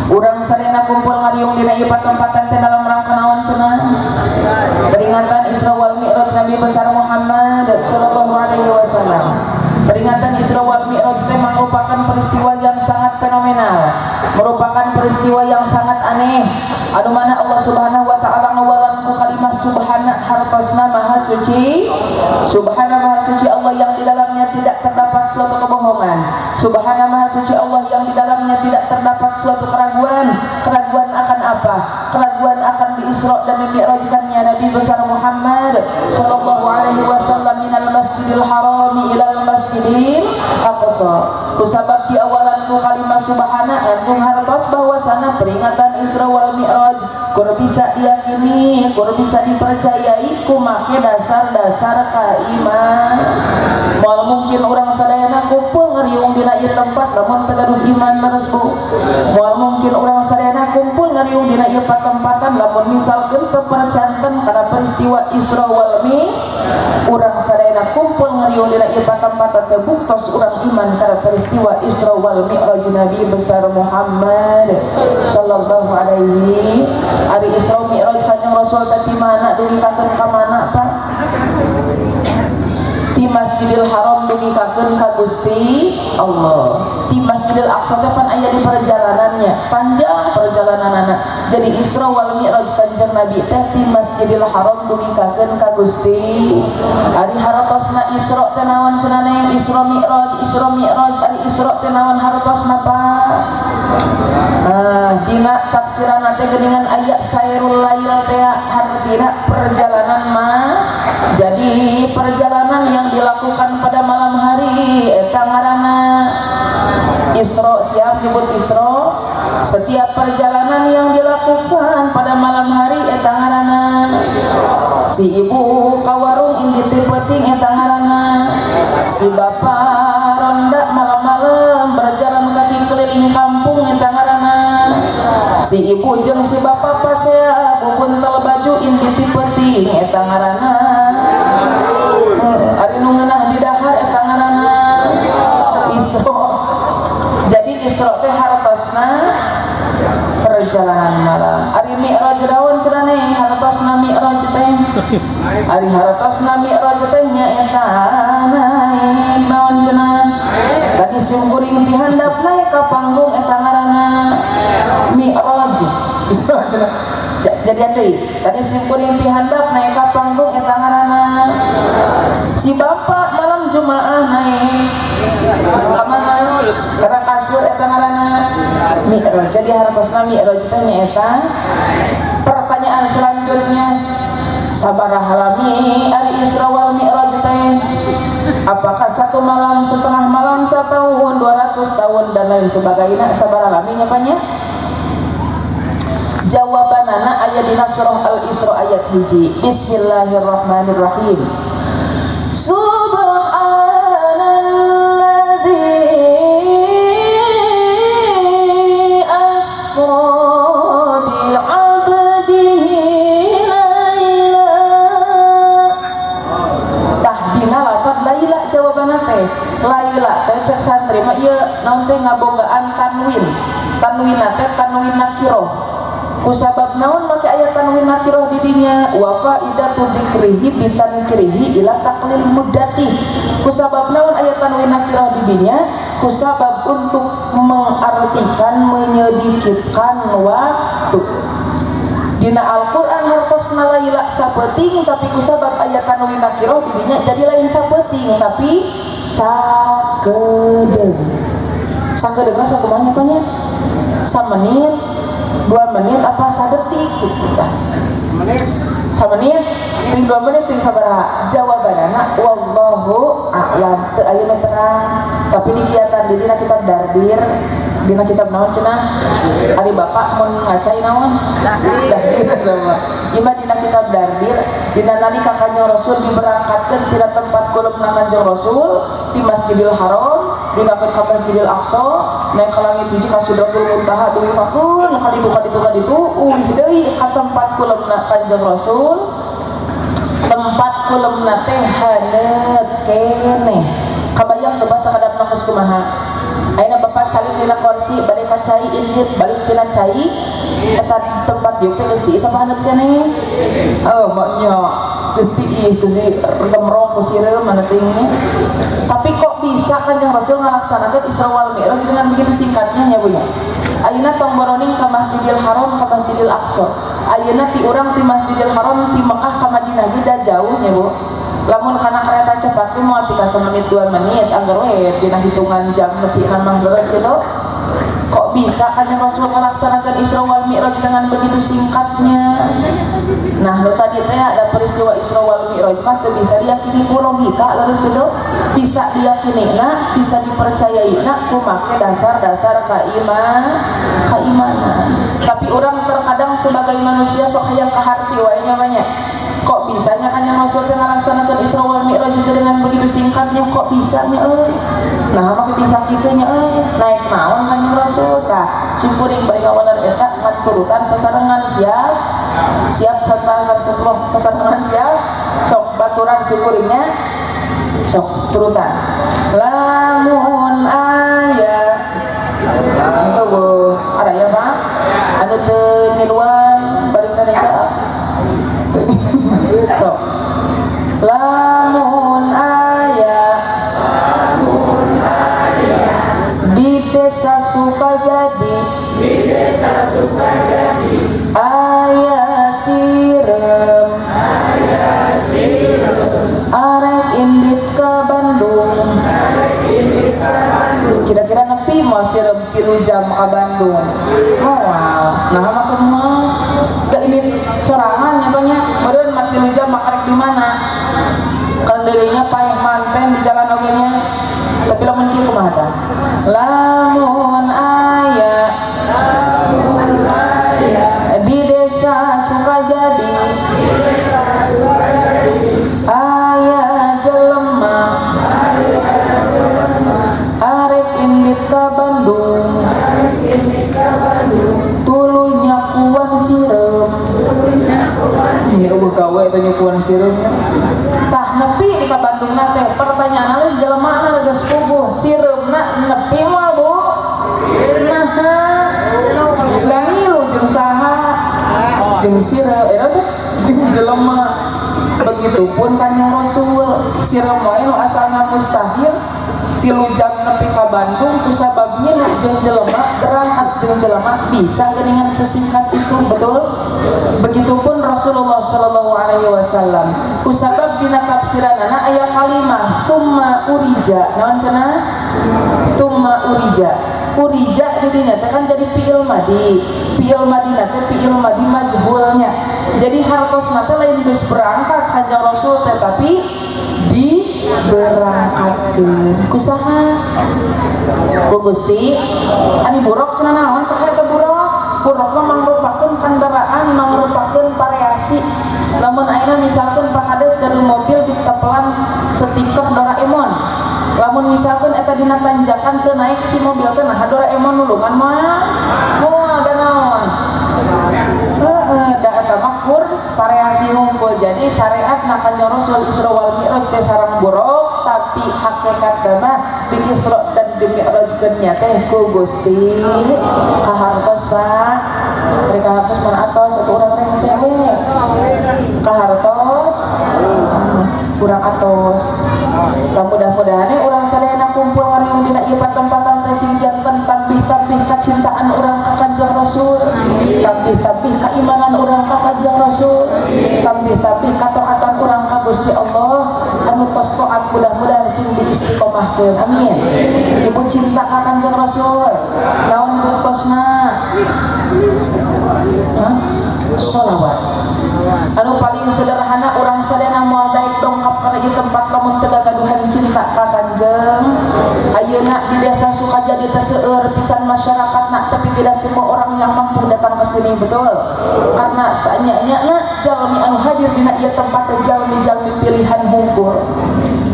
Urang sadayana kumpul ngariung dina ieu patempatan teh dalam rangka naon cenah? Peringatan Isra wal Mi'raj Nabi besar Muhammad sallallahu alaihi wasallam. Peringatan Isra wal Mi'raj teh merupakan peristiwa yang sangat fenomenal, merupakan peristiwa yang sangat aneh. Anu mana Allah Subhanahu wa taala ngawalan ku kalimat subhana hartosna maha suci. Subhana maha suci Allah yang di dalamnya tidak terdapat suatu kebohongan. Subhana maha suci Allah yang di dalamnya tidak terdapat suatu keraguan. Keraguan akan apa? Keraguan akan diisra dan dimi'rajkannya Nabi besar Muhammad sallallahu alaihi wasallam minal masjidil harami ilal masjidil aqsa. Kusabab di awalan ku kalimat subhana ngandung hartos bahwasana peringatan Isra wal Mi'raj kur bisa diyakini, kur bisa dipercayai ku make dasar-dasar kaiman. Moal mungkin urang sadayana kumpul ngariung dina ieu tempat lamun teu gaduh iman leres Bu. Moal mungkin urang sadayana kumpul ngariung dina ieu patempatan lamun misalkeun teu percanten kana peristiwa Isra wal Mi'raj. Urang sadayana kumpul ngariung dina ieu patempatan teu buktos urang iman kana peristiwa Isra wal Mi'raj Nabi besar Muhammad sallallahu alaihi. Ari Isra Mi'raj Kanjeng Rasul teh ti mana dugi kakeun ka mana Pak? Ti Masjidil Haram dugi kakeun ka Gusti Allah. Ti Masjidil Aqsa teh pan aya di perjalanannya, panjang perjalananana. Jadi Isra wal Mi'raj Kanjeng Nabi teh ti Masjidil Haram dugi kakeun ka Gusti. Ari hartosna Isra teh naon cenah neng? Isra Mi'raj, Isra Mi'raj, ari Isra teh naon hartosna Pak? Nah, dina tafsiran teh geuningan aya sairul lail teh hartina perjalanan mah. Jadi perjalanan yang dilakukan pada malam hari eta ngaranna Isra. Siap nyebut Isra? Setiap perjalanan yang dilakukan pada malam hari eta ngaranna. Si ibu ka warung indit ti peuting eta ngaranna. Si bapak ronda malam-malam berjalan kaki keliling kampung eta ngaranna. Si ibu jeung si bapak pasea bubuntel baju indit ti peuting eta ngaranna. Ari nu ngeunah di dahar eta ngaranna Isra. Jadi Isra teh hartosna perjalanan malam. Ari Mi'raj naon cenah neng? Hartosna Mi'raj teh. Ari hartosna Mi'raj teh nyaeta naik naon cenah? Tadi sim kuring ti handap naik ka panggung eta ngaranna Mi'raj. Isra cenah. Jadi deui. Tadi sim kuring ti handap naik ka panggung eta ngaranna. Si bapak malam Jumaah naik ka mana? Karena kasur eta ngaranna Mi'raj. Jadi hartosna Mi'raj teh nyaeta. Pertanyaan selanjutnya, sabaraha lami ari Isra wal Mi'raj teh? Apakah satu malam, setengah malam, setahun, 200 tahun dan lain sebagainya? Sabaraha lami nya nya? Jawabanana aya dina surah Al-Isra ayat 1. Bismillahirrahmanirrahim. Subhanalladzi asra bi'abdihi laila. Tah dina lafaz laila jawabanna teh. Laila teh cek santri mah ieu naon teh ngabogaan tanwin. Tanwinna teh tanwin nakiroh. Kusabab naon make aya tanwin nakiroh di dinya? Wa faidatu dzikrihi bitankirihi ila taqlil muddati. Kusabab naon aya tanwin nakiroh di dinya? Kusabab untuk mengartikan menyedikitkan waktu. Dina Al-Qur'an hartosna laila sapeuting, tapi kusabab aya tanwin nakiroh di dinya jadi lain sapeuting tapi sakedeung. Sakedeungna sakumaha nya? Samenit, 2 menit apa sadetik gitu kan? Samenit, ting 2 menit, ting sabaraha? Jawabanana wallahu a'lam, teu aya nu terang. Tapi dikiatan di dina kitab Dardir, dina kitab naon cenah? Ari bapak mun ngacai naon? Dardir sama. Ieu mah dina kitab Dardir, dina nalika Kanjeng Rasul diberangkatkeun tina tempat kulemna Kanjeng Rasul di Masjidil Haram dikakeun ka Masjidil Aqsa, naik ka langit hiji ka Sidratul Muntaha, dugi kakeun ka ditu ka ditu ka ditu, uih deui ka tempat kulemna Kanjeng Rasul. Tempat kulemna teh haneut keneh. Kabayang teu basa kadapna geus kumaha? Ayeuna bapak calik dina kursi bade ka cai indit balik tina cai eta tempat diuk teh geus tiis apa handap keneh? Oh, maknya geus tiis, geus digemrong ku sireum mana tingnya. Tapi kok bisa Kanjeng Rasul ngalaksanakeun Isra wal Mi'raj dengan begitu singkatnya ya Bu ya? Ayeuna tong boroning ka Masjidil Haram ka Masjidil Aqsa. Ayeuna ti urang ti Masjidil Haram ti Mekah ka Madinah ge da jauh nya Bu. Lamun kana kereta cepat ge moal tika semenit 2 menit anggar we dina hitungan jam nepi mah leres gitu. Kok bisa Kanjeng Rasul melaksanakan Isra wal Mi'raj dengan begitu singkatnya? Nah, lo tadi teh ada peristiwa Isra wal Mi'raj mah teu bisa diyakini ku logika leres gitu. Bisa diyakini na, bisa dipercayai na ku make dasar-dasar keimanan. Tapi orang terkadang sebagai manusia sok hayang kaharti wae nya banyak. Kok bisanya Kanjeng Rasul teh ngalaksanakeun Isra wal Mi'raj itu dengan begitu singkatnya, kok bisanya euy? Nah, make bisa kitu nya euy. Naik naon Kanjeng Rasul? Tah, simkuring bari ngawaler eta ngan turutan sasarengan siap. Siap sasarengan siap. Sok baturan simkuringnya. Sok turutan. Lamun aya itu Bu, ada ya Pak? Anu teu ngiluan bari Indonesia. Sok. Lamun aya di desa Sukajadi, aya sireum arek indit ka Bandung. Kira-kira nepi moal sireum 3 jam ka Bandung? Moal. Nah, mah moal. Da ini sorangan nya banyak. Meureun mah 3 jam mah karek di mana? Kan dirinya paeh manten di jalan oge nya. Tapi lamun kieu kumaha tah? Lamun aya di desa Sukajadi aya jelema arek indit ka Bandung tuluy nyakuan sireum. Ini eueuh gawe teh nyakuan sireumnya. Tah nepi ka Bandung na teh pertanyaan lain jelema na geus puguh sireumna nepi moal Bu? Nah, lah ngilu jeung saha? Jeung sireum eta teh jeung jelema. Begitupun Kanjeng Rasul sireum wae nu asalna mustahil 3 jam nepi ka Bandung kusabab ngilu jeung jelema berangkat jeung jelema bisa geuningan sesingkat itu, betul? Begitupun Rasulullah sallallahu alaihi wasallam kusabab dina tafsiranana aya kalimah tsumma urija. Naon cenah? Tsumma urija. Urija di dinya teh kan jadi fi'il madi. Fi'il madi teh fi'il madi majhulnya. Jadi hartosna teh lain geus berangkat Kanjeng Rasul teh tapi diberangkatkeun. Ku saha? Ku Gusti. Ani buruk cenah naon saha eta buruk? Buruk mah mangrupakeun kendaraan, mangrupakeun variasi. Lamun ayeuna misalkeun Pak Kades gaduh mobil ditepelan stiker Doraemon. Lamun misalkeun eta dina tanjakan teu naik si mobil teh, nah Doraemon nulungan moal? Moal da naon? Heeh, da eta mah kur variasi hungkul. Jadi syariat na Kanjeng Rasul Isra wal Mi'raj teh sareng buruk, tapi hakikat mah di Isra dan di Mi'rajkeun nya teh ku Gusti. Kahartos Pak? Dari kahartos mana atos atuh urang rengse we. Kahartos kurang atos. Tah mudah-mudahan urang sadayana kumpul ngariung dina ieu patempatan teh sing janten tambih-tambih kacintaan urang ka Kanjeng Rasul, tambih-tambih keimanan urang ka Kanjeng Rasul, tambih-tambih kataatan urang ka Gusti Allah anu tos taat mudah-mudahan sing diistiqomahkeun. Amin. Ibu cinta ka Kanjeng Rasul. Naon buktosna? Hah? Sholawat. Anu paling sederhana urang sadayana moal daek dongkap kana ieu tempat lamun teu gagaduhan cinta ka Kanjeng. Ayeuna di desa Sukajadi teh seueur pisan masyarakatna, tapi tidak semua orang yang mampu datang ke sini, betul? Karena saanya-nya jalmi anu hadir dina ieu tempat teh jalmi-jalmi pilihan hungkul.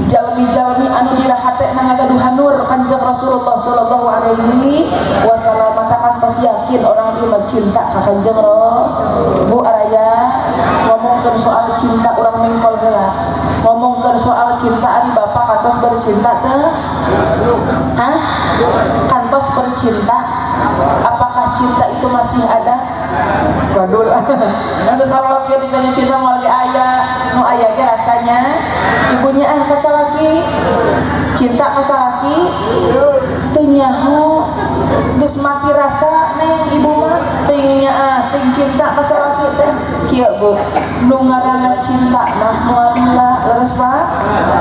Jalmi-jalmi anu dina hatena ngagaduhan nur Kanjeng Rasulullah sallallahu alaihi wasallam. Matakan tos yakin orang ieu mah cinta ka Kanjeng Ro. Bu Araya ngomongkeun soal cinta urang mengkol heula. Ngomongkeun soal cinta ari bapak kantos bercinta teu? Hah? Kantos bercinta? Apakah cinta itu masih ada? Waduh lah. Geus kalau kieu ditanya cinta moal ge aya. Nu aya ge rasanya ibunya ah ka salaki. Cinta ka salaki teu nyaho. Geus mati rasa neng ibu mah teu nyaah teu cinta ka salaki teh. Kieu Bu, nu ngaranna cinta mah moal lila, leres Pak?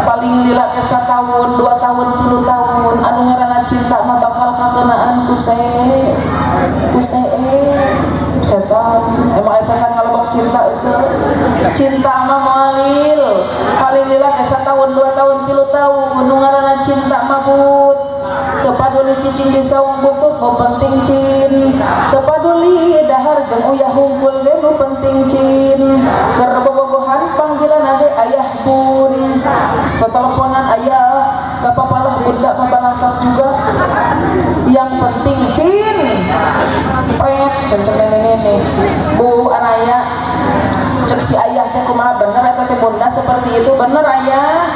Paling lila teh satahun, 2 tahun, 3 tahun. Anu ngaranna cinta mah bakal kakeunaan ku ku setan. Emang aya setan ngalebok cinta ece. Cinta mah moal paling lila teh satahun, 2 tahun, 3 tahun. Nu ngaranna cinta mah but teu paduli cicing di saung butut nu penting cinta, teu paduli dahar jeung uyah hungkul ge nu penting cinta, keur bobogohan panggilan ge ayah bun, teteleponan ayah gak apa-apa lah, bunda mah balangsat juga, yang penting cinta. Pret cen nenek-nenek. Bu Anaya, cek si ayah teh kumaha, bener eta teh bunda seperti itu? Bener ayah.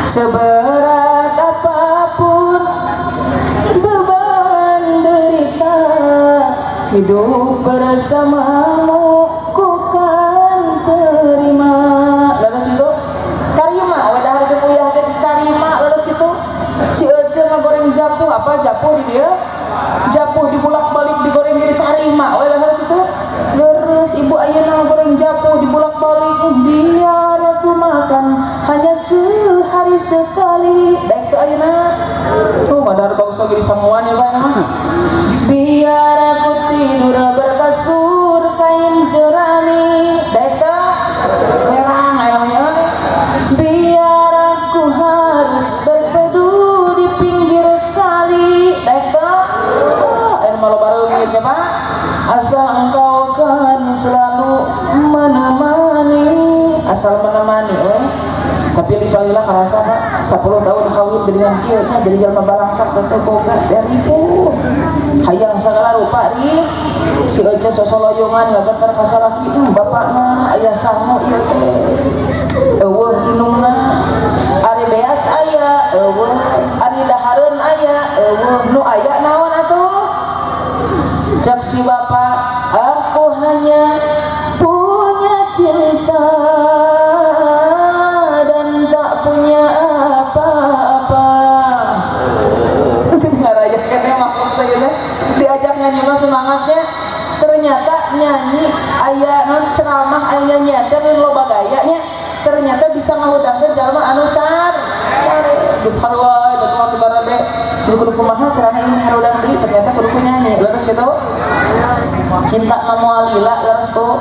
Seberat apapun beban derita, hidup bersamamu ku kan terima. Lalu situ tarima we dahar jeung uyah teh tarima. Lalu kitu si Ece ngagoreng japuh, apa japuh di dia, japuh dibulak-balik digoreng jadi tarima we lalu kitu. Leres ibu ayeuna ngagoreng japuh dibulak-balik, biar aku makan hanya sehari sekali, daek teu ayeuna? Tuh madar bangsa jadi samuan ya Pak mah. Biar aku tidur berkasur kain jerami, daek teu? Merang aya. Biar aku harus berteduh di pinggir kali, daek teu? Ah, ayeuna mah loba reungit ya Pak. Asal engkau kan selalu menemani, asal menemani we. Tapi lila-lila karasa Pak, 10 tahun kawin dengan kieu nya jadi jalma balangsak teh boga teh ribu. Hayang segala rupa ri. Si Ece sosoloyongan ngageter ka salaki, bapakna aya sangu ieu teh. Eueuh indungna. Ari beas aya, eueuh. Ari dahareun aya, eueuh. Nu aya naon atuh? Cek si bapak, aku hanya punya cinta dan tak punya apa-apa. Ngaraya kene makhluk teh gitu. Diajak nyanyi mah semangatnya, ternyata nyanyi aya non ceramah aya nyanyi teh loba gayanya, ternyata bisa ngahudangkeun jalma anu sar sare geus haruai da kumaha tukarade kudu kudu kumaha carana ini harudang deui, ternyata kudu ku nyanyi. Leres gitu, cinta mah moal lila, leres Bu.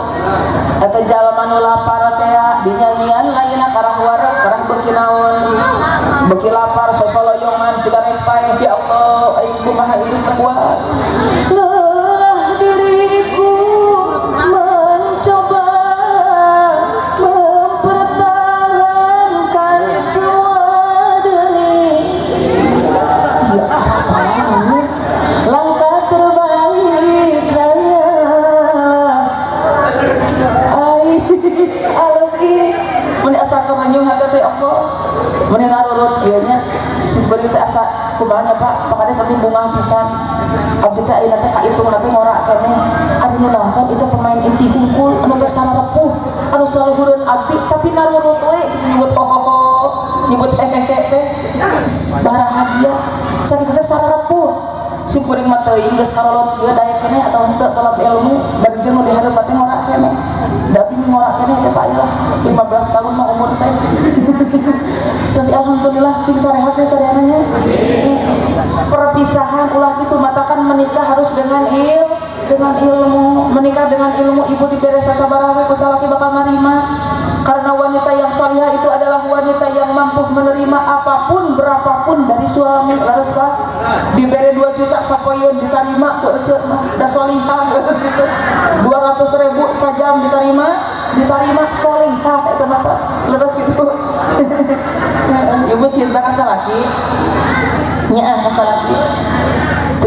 Eta jalma nu lapar teh dinyanyian lainna karah wareg, karah beuki naon, beuki lapar, sosoloyongan ciga rek paeh. Ya Allah, aing kumaha ieu, geus teu kuat. Lelah diriku mencoba mempertahankan semua demi ya apa, langkah terbaik hanyalah ai alus ih mun asa kerenyuh hate teh Allah mun narurut kieu nya si beureum teh asa kumaha nya Pak. Pak Kades, abdi bungah pisan, abdi teh ayeuna teh kaitung teh ngora keneh. Ari nu nonton itu pemain inti hungkul anu teh sararepuh anu saluhureun abdi, tapi narurut we nyebut ho nyebut hehehe teh barahagia sakitu teh sararepuh. Si kuring mah teuing geus karolot kieu daek keneh atau henteu tolab ilmu bari jeung nu dihareup teh ngora keneh. Da abdi ngora keneh teh Pak lah, 15 tahun mah umur teh, tapi alhamdulillah sing sarehat ya sarehananya. Perpisahan ulah itu matakan menikah harus dengan ilmu. Menikah dengan ilmu, ibu dibere sasabaraha we ku salaki bakal narima, karena wanita yang solihah itu adalah wanita yang mampu menerima apapun berapapun dari suami. Laras Pak? Dibere 2 juta sapoeun diterima ku ece mah da solihah. Leres gitu, 200 ribu sajam diterima, diterima, solihah eta mah Pak. Leres gitu. Ibu cinta ka salaki? Nyaah ka salaki.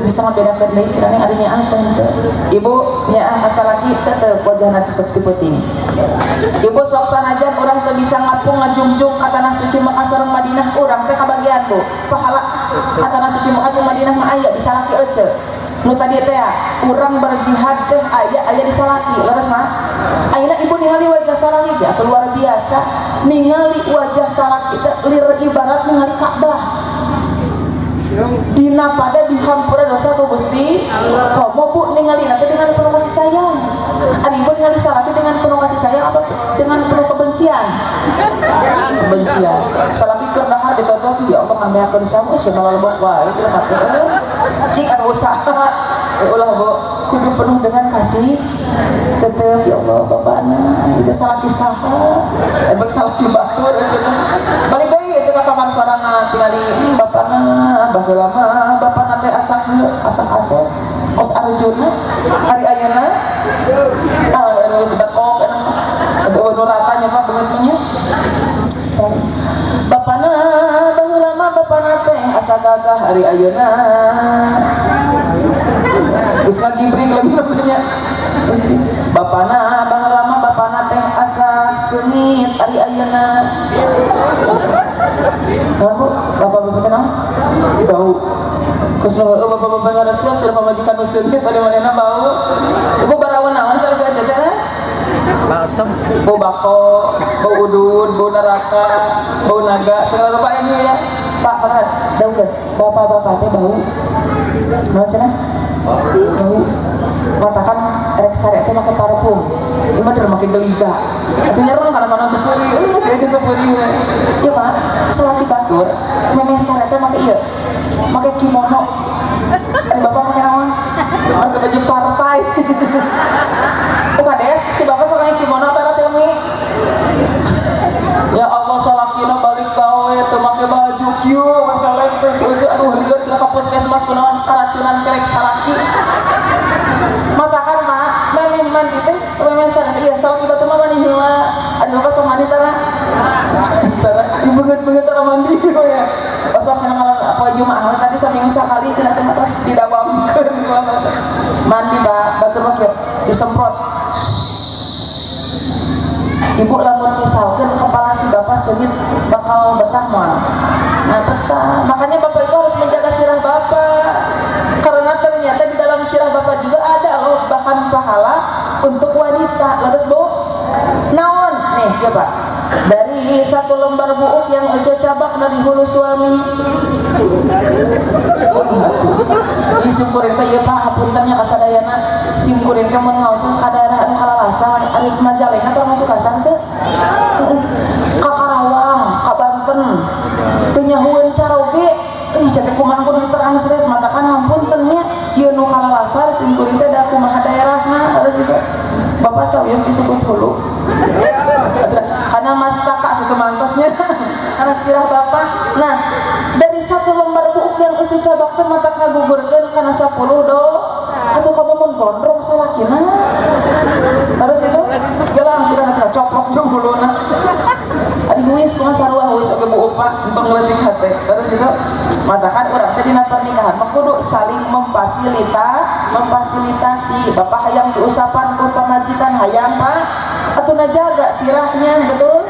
Teu bisa ngabedakeun deui cenah ari nyaah teh henteu. Ibu nyaah ka salaki tetep wajahna teh sok ti peuting. Ibu sok sanajan urang teu bisa ngapung ngajungjung ka tanah suci Mekah sareng Madinah, urang teh kabagian Bu. Pahala ka tanah suci Mekah jeung Madinah mah aya di salaki ece. Nu tadi teh urang berjihad teh aya aya di salaki, leres mah. Ayeuna ibu ningali wajah salaki ya luar biasa, ningali wajah salaki teh lir ibarat ningali Ka'bah. Dina pada dihampura dosa ku Gusti. Komo Bu ningali nanti dengan penuh kasih sayang. Ari ibu ningali salaki dengan penuh kasih sayang apa dengan penuh kebencian? Kebencian. Salaki keur dahar ditotok, ya Allah ngameakeun sama sia malalebok wae cenah teh. Cik anu usaha ulah Bu, kudu penuh dengan kasih tetep ya Allah bapakna itu salaki saha emang salaki batur cenah. Balik deui cenah ka kamar sorangan tingali bapakna baheula mah bapakna teh asak asak asep kos Arjuna ari ayeuna ah anu geus bekok anu anu ratanya mah beungeut nya. Bapana baheula mah bapana teh asa gagah ari ayeuna geus ngagibring lebih-lebihnya. Gusti bapana baheula mah bapana teh asa seungit ari ayeuna naon Bu bapak-bapak teh naon bau kos nu heueuh bapak-bapak ngaresep cenah pamajikan nu seungit ari manehna bau. Ibu barawan naon salaki aja teh? Balsem. Bau bako, bau udud, bau neraka, bau naga, segala rupa ini ya. Pak, pak, jauh kan? Bapak-bapak teh bau. Naon cenah? Bau. Matakan rek sare teh make parfum. Ieu mah make geliga. Atuh nyerong kana mana teu peurih. Euy, saya teu peurih. Ieu mah salaki batur memeh sare teh make ieu. Make kimono. Ari bapak make naon? Make baju partai. Oh kades, si bapak sok kimono tara teh wengi. Ya Allah salakina balik gawe teu make baju kieu we kalempes si aduh lieur cenah ka puskesmas kunaon karacunan kerek salaki. Matakan mah memeh mandi teh memeh sana iya salaki batur mah mandi heula. Ari bapak sok mandi tara? Tara ibeungeut-beungeut tara mandi ya. Sok cenah malam poe Jumaah tadi saminggu sakali cenah teh tos didawamkeun. Mandi Pak, batur mah kieu disemprot. Ibu lamun misalkan kepala si bapak seungit bakal betah moal. Nah betah. Makanya bapak itu harus menjaga sirah bapak. Karena ternyata di dalam sirah bapak juga ada loh bahkan pahala untuk wanita. Leres Bu? Naon? Nih, ya Pak. Dari satu lembar buuk yang ece cabak dari hulu suami. Ini simkuring teh ieu Pak, hapunten nya kasadayana. Simkuring teh mun ngaos teh ka daerah anu kalalasa, ari Majalengka termasuk kasar teh. Ka Karawang, ka Banten. Teu nyahueun caroge. Ih, cetek kumaha kudu ditranslate matakan hapunten nya ieu nu kalalasar simkuring teh da kumaha daerahna harus gitu. Bapak sawios disebut hulu. Karena mas kakak satu mantosnya karena sirah bapak. Nah dari satu lembar buuk yang ece cabak teh mata ngagugurkeun kana 10 do atau kamu mun gondrong salakina terus itu jelang sirah teh coplok jeung huluna ari huis kumaha sarua huis oge buuk Pak entong leutik hate terus itu matakan urang teh dina pernikahan mah kudu saling memfasilitasi. Bapak hayang diusapan ku pamajikan hayang Pak atuh jaga sirahnya betul.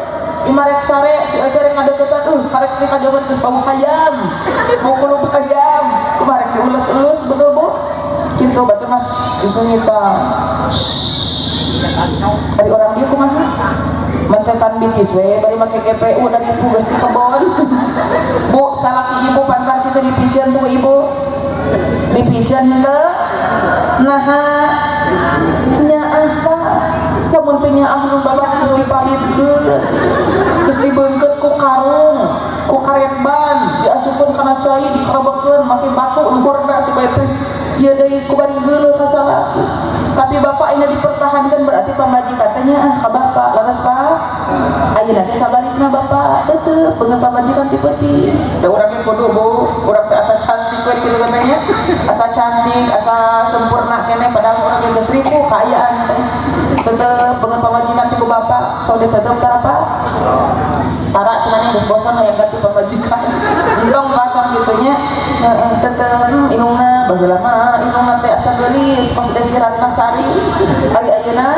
Ima rek sare si Ece rek ngadeukeutan karek teh kajauhan geus bau hayam bau kulub hayam kumaha rek diulus-ulus betul Bu kitu batur mah disunyitan ari urang dieu kumaha mencetan bitis we bari make GPU dan ibu geus di kebon. Bu salaki ibu pantar kitu dipiceun tuh ibu dipiceun henteu naha nyaah Pak lamun teu nyaah nu bapak geus dipalitkeun geus dibeungkeut ku karung ku karet ban diasupkeun kana cai dikerebekeun make batu luhurna supaya teu ieu deui ku bari geuleuh ka salaki. Tapi bapak ini dipertahankan berarti pamajikan teh nyaah ka bapak leres Pak ayeuna teh sabalikna bapak tetep beungeut pamajikan ti peuting da urang ge kudu Bu urang teh asa cantik we kitu katanya asa cantik asa sempurna keneh padahal urang ge geus ripuh kaayaan teh tetep beungeut pamajikan ti ku bapak sok ditetep tara Pak tara cenah geus bosan hayang ganti pamajikan entong batang kitu nya tetep indungna Baheula mah indungna teh asa geulis kos Desi Ratnasari, ari ayeuna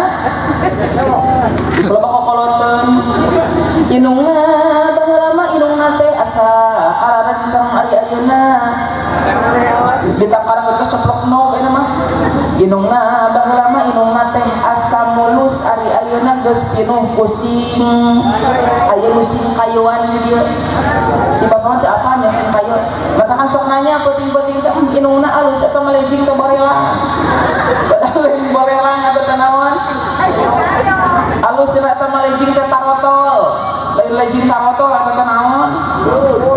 geus loba kokoloteun. Indungna baheula mah indungna teh asa kararenceng, ari ayeuna ditakaran geus coplok nog ayeuna mah. Indungna baheula mah indungna teh asa mulus, ari ayeuna geus pinuh pusing, aya nu singkayuan di dieu. Si bapak mah teu apal nya singkayu, matakan sok nanya peuting-peuting teh, indungna alus eta mah lejing teh borelang, padahal lain borelang atau teh naon. Alus cenah eta mah lejing teh tarotol, lain lejing tarotol atau teh naon,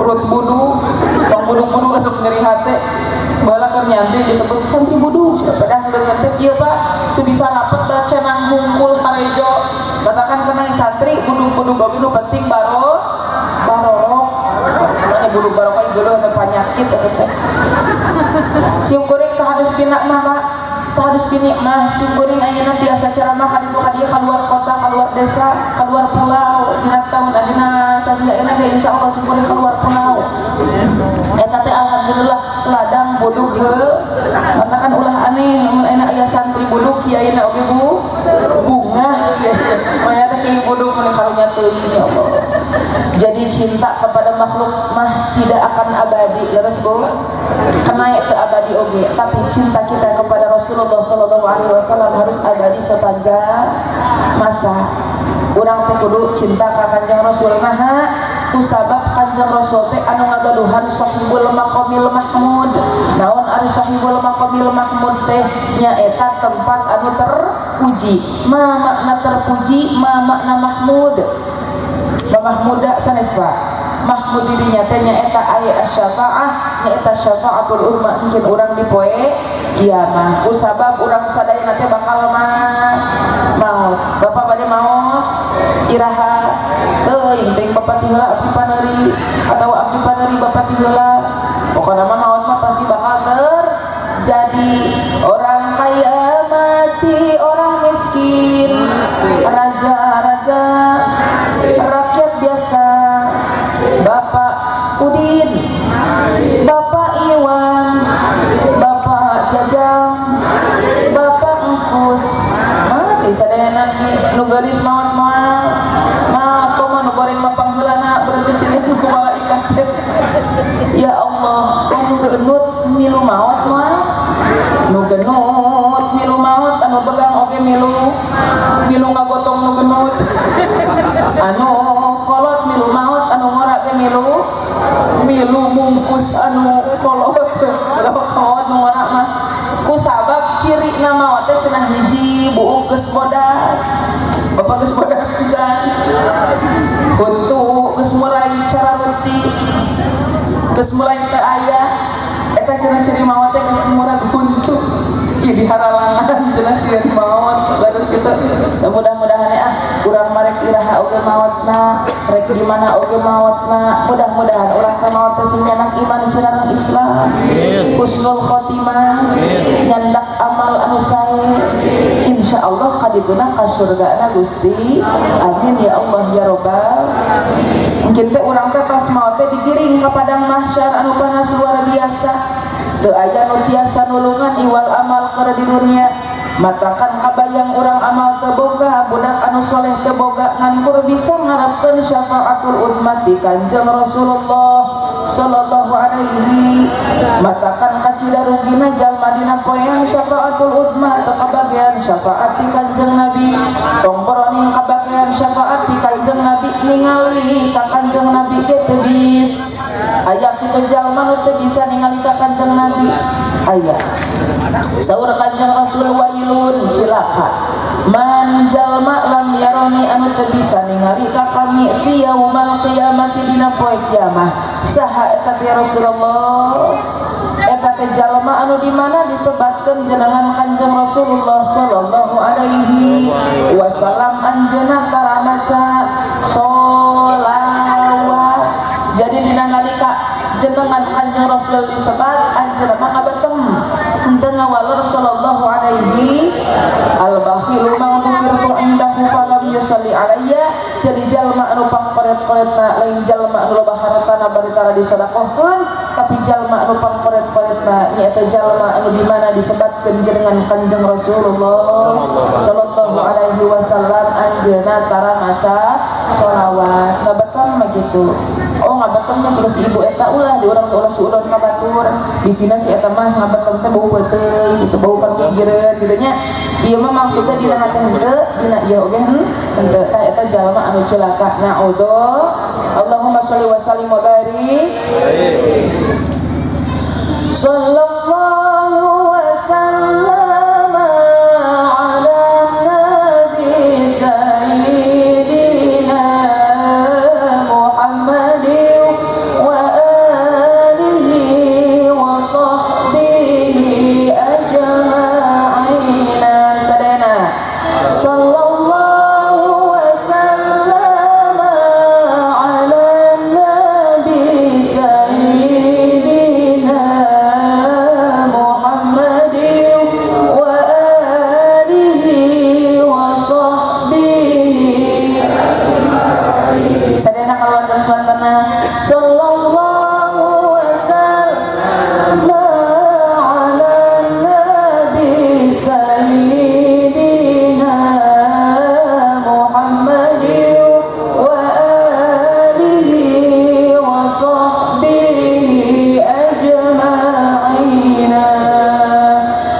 urut buduk. Tong buduk-buduk asup nyeri hate. Baheula keur nyantri disebut santri buduk, padahal leungeun teh kieu, Pak, teu bisa rapet da cenang hungkul harejo. Katakan kena santri buduk-buduk oge nu penting baro barorok. Mana buduk barokah geuleuh teh panyakit eta teh. Sim kuring teh harus bina mah, Pak, teh harus bini mah. Sim kuring ayeuna tiasa ceramah ka ditu ka dieu, keluar kota, keluar desa, keluar pulau. Dina tahun dina sasih ayeuna ge insyaallah sim kuring keluar pulau. Eta teh alhamdulillah ladang buduk heuh. Matakan ulah aneh mun ayeuna aya santri buduk, kiaina oge bu bungah. Maya teh kiai buduk mun karunya teuing, ya Allah. Jadi cinta kepada makhluk mah tidak akan abadi, leres Bu? Kena itu abadi oge, tapi cinta kita kepada Rasulullah Shallallahu Alaihi Wasallam harus abadi sepanjang masa. Urang teh kudu cinta ka Kanjeng Rasul, naha? Kusabab Kanjeng Rasul teh anu ngagaduhan sahibul maqamil mahmud. Naon ari sahibul maqamil mahmud teh? Nyaeta tempat anu terpuji. Ma makna terpuji, ma makna mahmud? Mahmuda sanes, Pak. Mahmud dirinya teh nyaeta aya asyafaah, nyaeta syafaatul umma mungkin urang di poe kiamah. Kusabab urang sadayana teh bakal mah maut. Bapak bade maut iraha? Teuing teuing, bapak ti heula abdi paneuri atau abdi paneuri bapak ti heula. Pokona mah maut mah pasti bakal terjadi. Orang kaya mati, orang miskin, raja-raja, rakyat biasa, Bapak Udin, Bapak Iwan, Bapak Jajang, Bapak Engkus mati sadayana. Nu geulis maot moal maot, komo nu goreng mah pangheulana berarti ciri ku malaikat teh. Ya Allah, nu genut milu maot moal? Nu genut milu maot, anu begang oge milu milu ngagotong nu genut, anu kolot milu maot, anu ngora ge milu milu mungkus anu kolot. Ulah kolot nu ngora mah. Ku sabab ciri nama teh cenah hiji buuk geus bodas. Bapak geus bodas pisan, huntu geus mulai cararuti, geus mulai teu aya. Eta cenah ciri maot teh geus murag huntu. Ieu diharalangan cenah sieun maot bagus gitu. Mudah-mudahan ya urang marek iraha oge maotna, rek di mana oge maotna, mudah-mudahan urang teh maot teh sing nyanak iman sinareng Islam, husnul khotimah, nyandak amal anu sae, insyaallah kadituna ka surgana Gusti. Amin ya Allah ya robbal. Mungkin teh urang teh pas maot teh digiring ka padang mahsyar anu panas luar biasa, teu aya nu tiasa nulungan iwal amal keur di dunia. Matakan kabayang urang amal teu boga, budak anu soleh teu boga, ngan kur bisa ngarapkeun syafaatul ummati Kanjeng Rasulullah sallallahu alaihi. Matakan kacida rugina jalma dina poean syafaatul ummah teu kabagian syafaat ti Kanjeng Nabi. Tong boroning kabagian syafaat ti Kanjeng Nabi, ningali ka Kanjeng Nabi ge teu bisa. Aya kitu jalma nu teu bisa ningali ka Kanjeng Nabi? Aya. Saur Kanjeng Rasul, wailun cilaka man jalma lam yaroni anu teu bisa ningali ka kami fi yaumal qiyamati dina poe kiamah. Saha eta ya Rasulullah? Eta teh jalma anu di mana disebatkeun jenengan Kanjeng Rasulullah sallallahu alaihi wasallam, anjeunna tara maca sholawat. Jadi dina nalika jenengan Kanjeng Rasul disebat, anjeunna mah ngabetem, henteu ngawaler sallallahu alaihi. Al bakhilu man dzukirtu indahu falam yusalli alayya. Jadi jalma anu pangkoret-koretna lain jalma anu loba hartana bari tara disedekahkeun, tapi Tapi jalma anu pangkoret-koretna nyaeta jalma anu di mana disebatkeun jenengan Kanjeng Rasulullah sallallahu alaihi wasallam anjeunna tara maca sholawat. Ngabetem mah kitu. Oh ngabetem teh cik si ibu eta ulah di urang teh ulah suudon ka batur. Bisina si eta mah ngabetem teh bau peuteui gitu, bau pamigireun gitu nya. Ieu mah maksudna dina hate henteu, dina ieu oge henteu. Tah eta jalma anu cilaka. Na'udzu. Allahumma sholli wa sallim wa barik. Sallallahu wa sallama ala nabi sayyidina Muhammadin wa alihi wa sahbihi ajma'in. Sadayana. Sallallahu wa sallama ala nabi sayyidina Muhammadin wa alihi wa sahbihi. Sadayana keluarga suantana. Sallallahu wa sallama ala nabi sayyidina Muhammadin wa alihi wa sahbihi ajma'in.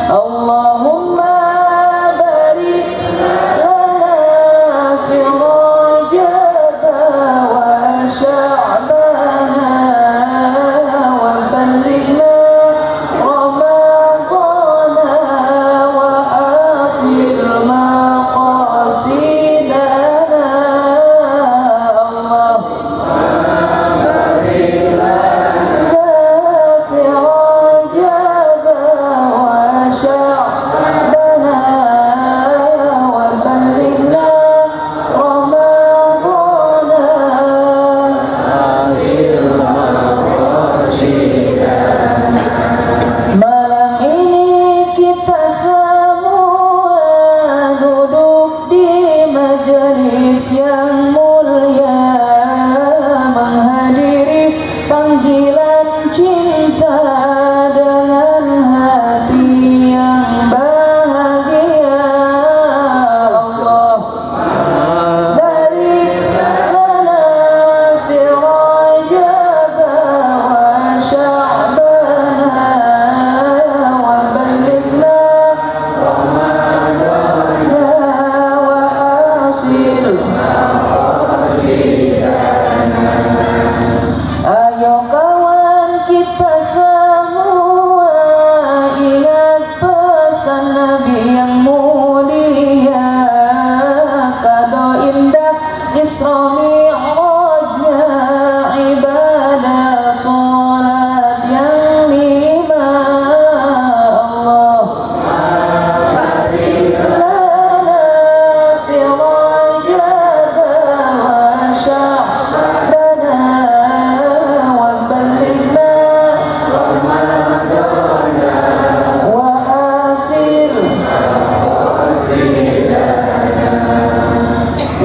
Allahumma barik lana fi Rajab wa Sya'bana wa ballighna Ramadana wa hasil maqasidana. Allah fi Rajab wa Sya'bana wa ballighna Ramadana. Malam ini kita semua duduk di majelis yang mulia, menghadiri panggilan cinta dengan hati yang bahagia. Allah barik lana fi Rajab wa Sya'bana wa ballighna Ramadana wa hasil. Ayo kawan kita semua ingat pesan Nabi yang mulia, kado indah Isra Mi'rajnya ibadah salat yang lima. Allah lana fi Rajab wa Sya'bana wa ballighna wa hasil.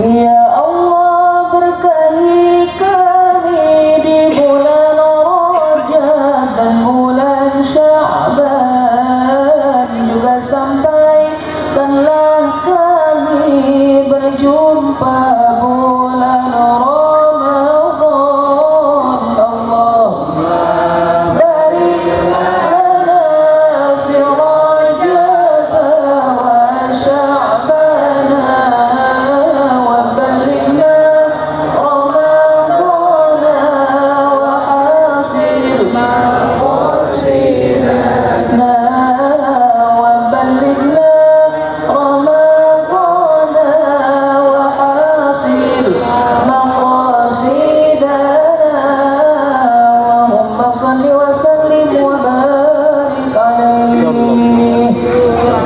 Ya Allah berkahi kami di bulan Rajab dan bulan Sya'ban, juga sampaikanlah kami berjumpa bulan Ramadan. Allah barik lana fi Rajab wa Sya'bana wa ballighna Ramadana wa hasil maqasidana wa ballighna Ramadana wa hasil maqasidana. Allahumma salli wa sallim wa barik alaihi.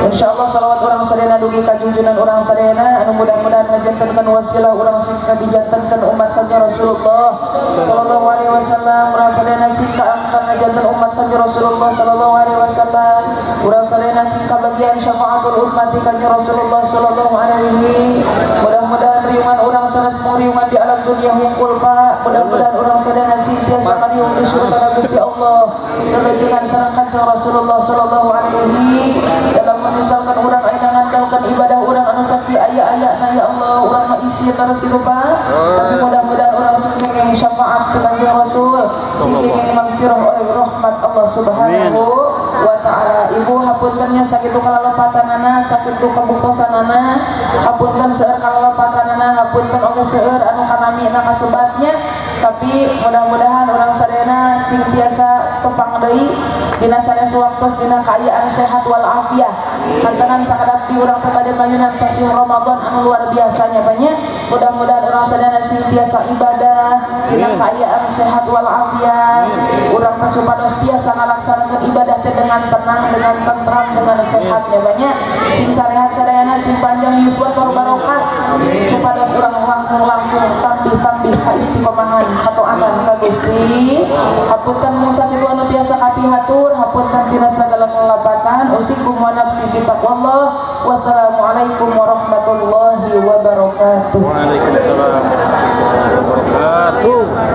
Insyaallah salawat urang sadayana dugi ka junjunan urang sadayana anu mudah-mudahan ngajantenkeun wasilah urang sing dijantenkeun umat kanjeng Rasulullah sallallahu alaihi wasallam. Urang sadayana sing kaangkan ngajanten umat kanjeng Rasulullah sallallahu alaihi wasallam. Urang sadayana sing kabagian syafaatul ummati kanjeng Rasulullah sallallahu alaihi. Mudah-mudahan Ngariungan urang sanes mung riungan di alam dunia hungkul, Pak. Mudah-mudahan urang sadaya sing tiasa ngariung di surga Gusti Allah. Lalajengan sareng Kanjeng Rasulullah sallallahu alaihi dalam misalkan urang ayeuna ngandalkan ibadah urang anu sakieu aya-aya, ya Allah, urang mah isi terus gitu, Pak. Tapi mudah-mudahan urang sing kenging syafaat ti Kanjeng Rasul, sing kenging magfirah oleh rahmat Allah Subhanahu wa Taala. Ibu, hapuntennya sakitu kalalepatanana, sakitu kabuktosanana. Hapunten seueur kalalepatanana, hapunten oge seueur anu kanami na kasebatnya. Tapi mudah-mudahan urang sadayana sing tiasa tepang deui dina sanes waktos dina kaayaan sehat wal afiah. Kantenan sakedap di urang teh bade mayunan sasih Ramadan anu luar biasanya banyak. Mudah-mudahan urang sadayana sing tiasa ibadah dina kaayaan sehat wal afiah. Urang teh supados tiasa ngalaksanakeun ibadah teh dengan tenang, dengan tentram, dengan sehatnya banyak. Sing sarehat sadayana, sing panjang yuswa tur barokah, supados urang langkung-langkung tambih-tambih ka istiqomahan kataatan ka Gusti. Hapunten mung sakitu anu tiasa kapihatur, hapunten tina sagala kalepatan. Usikum wa nafsi bi taqwallah. Wassalamualaikum warahmatullahi wabarakatuh. Waalaikumsalam warahmatullahi wabarakatuh.